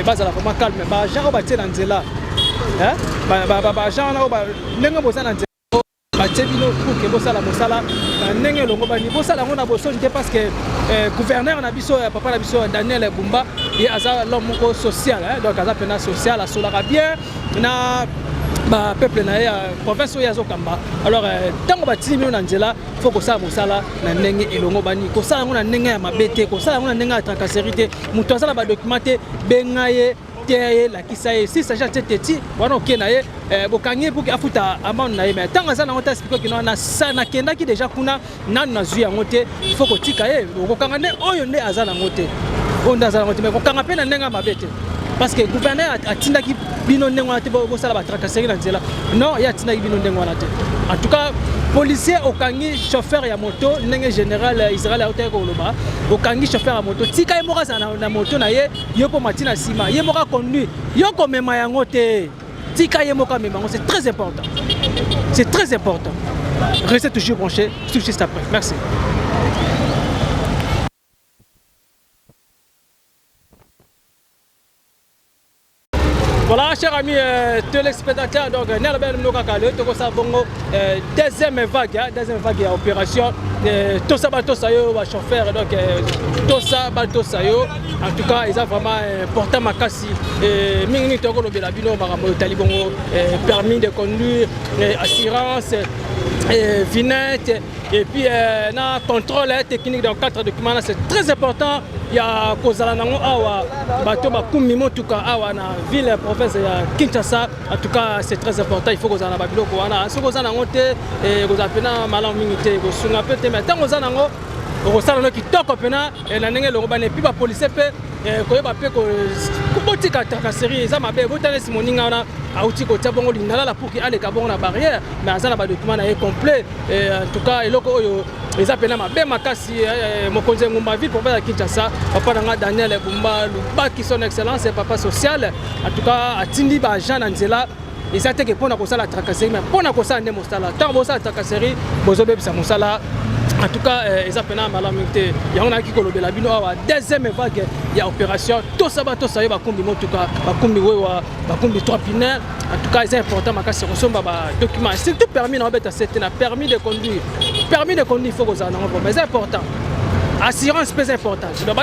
bazala vraiment calme. Baagent oyo batie na nzela, baagent wana oyo ndenge boza na nzela, batie bino pour que bosala mosala na ndenge elongo bani, bosala yango na bosoni te, parce que gouverneur na biso, papa na biso Daniel Bumba, ye aza l'homme moko social, donc aza mpena social, asolaka bien na bapeuple na ye ya province oyo azokamba. Alors ntango batindi bino na nzela, faut kosala mosala na ndenge elongo bani, kosala yango na ndenge ya mabe te, kosala yango na ndenge ya tracasserie te. Moto aza na badocument te, benga ye te, ye lakisa ye. Si s'agit atie teti wana, oke na ye, bokangi ye pour que afuta amende na ye. Mais ntango aza nango te, explique kino nakendaki déjà kuna, nanu nazwi yango te, il faut kotika ye. Okokanga nde oyo nde aza nango te, oyo nde aza nango te, mais kokanga mpe na ndenge ya mabe te, parce que gouverneur atindaki bino ndenge wana te bosala batracasserie na nzela. Non, ye atindaki bino ndenge wana te. En tout cas, policier okangi chauffeur ya moto, ndenge général Israel autaki koloba, okangi chauffeur ya moto, tika ye moko azala na moto na ye, yo mpo mati na nsima, ye moko aconduire, yo komema yango te, tika ye moko amema yango. C'est très important, c'est très important. Restez toujours branchés, tout juste après. Merci. Voilà, chers amis téléspectateurs, donc Nalobel Mnokaka, le Tokosa Bongo, deuxième vague, hein, deuxième vague ya opération Tosa Batosa yo, ba chauffeur, donc Tosa Batosa yo, en tout cas, ils ont vraiment important makasi, mingi mingi toko lobela bino makambo etali bongo permis de conduire, assurance, vignette, et puis na contrôle technique. Donc quatre documents là, c'est très important ya kozala nango awa bato bakumbi motuka awa na ville province ya Kinshasa. En tout cas, c'est très important, il faut kozala na babiloko wana. Soki oza nango te, kozala mpena malamu mingi te, kosunga mpe te, mais ntango oza nango, okosala no kitoko mpena na ndenge elongo bana. Et puis bapolicier mpe koyeba mpe botika tracasserie, eza mabe. Botala esi moninga wana auti kotia bongo lindalala pour que aleka bongo na barrière, mais aza na badocument na ye complet. En tout cas, eloko oyo eza mpena mabe makasi. Mokonzi ya ngumba ville province ya Kinshasa, papa na nga Daniel Bumba Lubaki, son excellence papa social, en tout cas atindi baagent na nzela, eza teke mpona kosala tracasserie, mais mpona kosala nde mosala. Ntango bosala tracasserie, bozobebisa mosala. En tout cas, eza mpena malamu te. Yango nayaki kolobela bino awa, deuxième vague ya opération Tosa Batosa yo bakumbi motuka, bakumbi wewa, bakumbi trois pneus. En tout cas, eza important makasi kosomba badocument, surtout permis na obeta sete na permis de conduire. Permis de conduire, il faut kozala nango vraiment, eza important. Assurance mpe eza important. Donc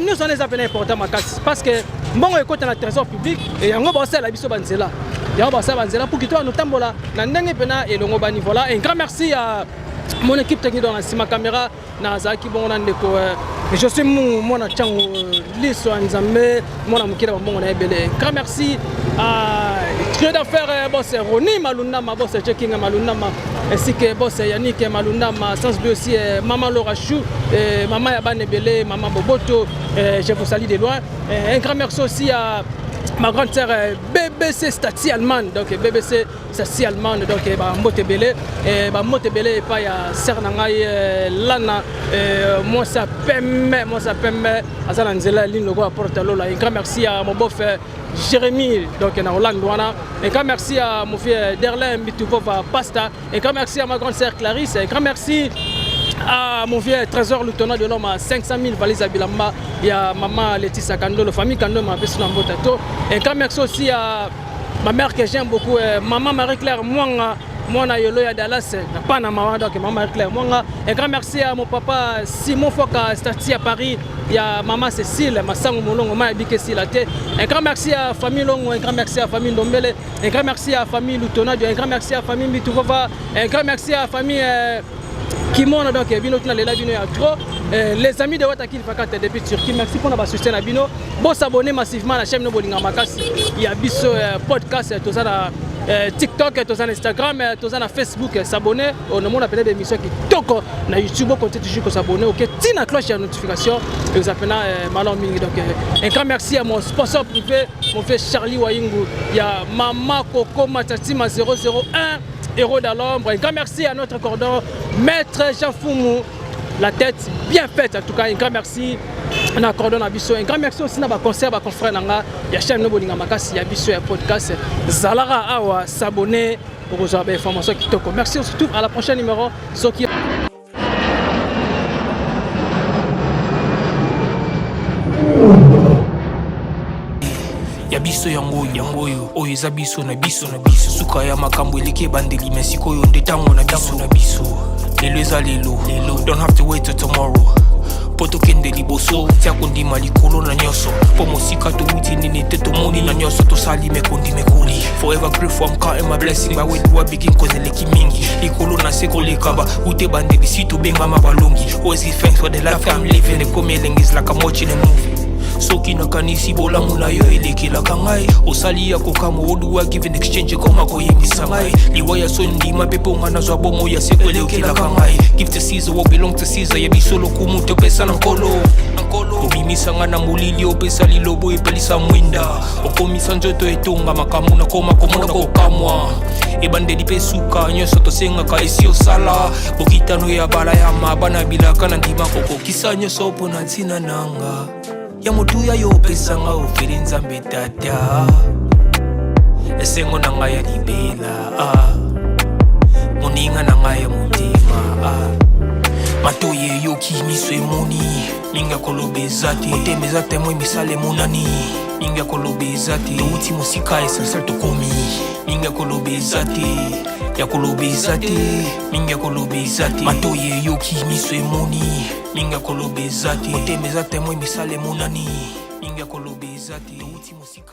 nyonso wana eza mpena important makasi, parce que mbongo ekota na trésor public e yango baosalela biso banzela, yango basala banzela pour que to anotambola na ndenge mpena elongo bani. Voilà, un grand merci à mon équipe technique. Dans na nsima caméra nazalaki bongo na ndeko je suis mungu mwana ntango liso ya Nzambe, mwana moke na bambongo na ebele. Grand merci à trio d'affaires, boss Roni Malundama, boss Jeking Malundama, ainsi que boss Yannick Malundama, sans oublier aussi maman Laura Chou, maman ya bana ebele, maman Boboto, je vous salue de loin. Un grand merci aussi à ma grande sœur BBC Stati Allemagne, donc BBC Stati Allemagne, donc bambote ebele, bambote ebele epai ya sœur na ngai Lana, mwasi ya pembe, mwasi ya pembe aza na nzela ya ligne lokola porte lola. Un grand merci à mon bof Jérémy, donc na Hollande wana. Un grand merci à mon vieux Derlin Mbituvova Pasta. Un grand merci à ma grande sœur Clarisse. Un grand merci à mon vieux Trésor Lieutenant de l'homme à 500 000 valises à Bilamba et à maman Laetitia Kandolo, famille Kandolo m'a fait Mbotato. Un grand merci aussi à ma mère que j'aime beaucoup, maman Marie-Claire Mwanga, mwana yolo ya Dallas na Panama wana, donc maman Marie-Claire Mwanga. Un grand merci à mon papa Simon Foka Stati à Paris, ya maman Cécile Masango Molongo ma bike sila te. Un grand merci à famille Longo, un grand merci à famille Ndombele, un grand merci à famille Lutonadio, un grand merci à famille Mbituvova, un grand merci à famille. Kimona, donc bino tuna lela bino ya trop. Les amis de Watakil Fakata depuis Turquie, merci pour notre soutien na bino. Bo s'abonner massivement à la chaîne Bolinga Makasi. Il y a biso podcast, toza na TikTok, toza na Instagram, toza na Facebook, s'abonner. On a appelé des émissions kitoko na YouTube, comptez toujours ko s'abonner. OK, tina cloche ya notification et vous appelez malon mingi. Donc un grand merci à mon sponsor privé, mon frère Charlie Waingu, il y a Mama Coco Matatima 001, héros dans l'ombre. Un grand merci à notre cordon, Maître Jean Foumou, la tête bien faite. En tout cas, un grand merci na cordon na biso. Un grand merci aussi na ba concert, ba confrère nanga ya chaîne Bolinga Makasi ya biso ya podcast. Zalara awa s'abonner pour vous avoir des informations kitoko. Merci, on se retrouve à la prochaine numéro. Soki ya biso yango yango oyo oyo eza biso na biso na biso. Suka ya makambo eleki ebandeli, me sikoyo nde ntango na biso na biso. Lelo eza lelo lelo, don't have to wait till tomorrow mpo tokende liboso. Tia kondima likolo na nyonso, mpo mosika towuti nini te, tomoni na nyonso tosali mekondi mekoli. Forever grateful, I'm counting my blessing. By where do I begin? Cause eleki mingi likolo na se koleka ba ute bandeli si tobengama balongi. Always give thanks for the life I'm living. Ekomi elengi, is like I'm watching a movie. Soki nakanisi bolamu na yo elekelaka ngai, osali ya kokamwa. Oduwa give in exchange, ekoma koyebisa ngai liwa ya so ndima mpe mponga nazwa bomo ya seko elekelaka ngai. Give to Caesar what belong to Caesar. Ya biso lokumu topesa na Nkolo. Obimisa ngai na molili, opesa lilobo, epelisa mwinda, okomisa nzoto etonga makambo nakoma komona kokamwa. Ebandeli mpe suka, nyonso tosengaka esi osala. Bokitano ya bala ya mabana bilaka na ndima kokokisa nyonso mpo na ntina nanga ya motuya yo opesanga ofeli. Nzambe Tata, esengo na ngai ya libela, ah. Moninga na ngai ya motema, ah. Matoi eyoki, miso emoni, mingi ya koloba eza te. Motema eza témoin, misala emonani, mingi ya koloba eza te. Touti mosika, essentiel tokomi, mingi ya koloba eza te, ya koloba eza te, mingi ya koloba eza te. Matoi eyoki, miso emoni, mingi ya koloba eza te. Motema eza témoin, misala emonani, mingi ya koloba eza te. Touti mosika.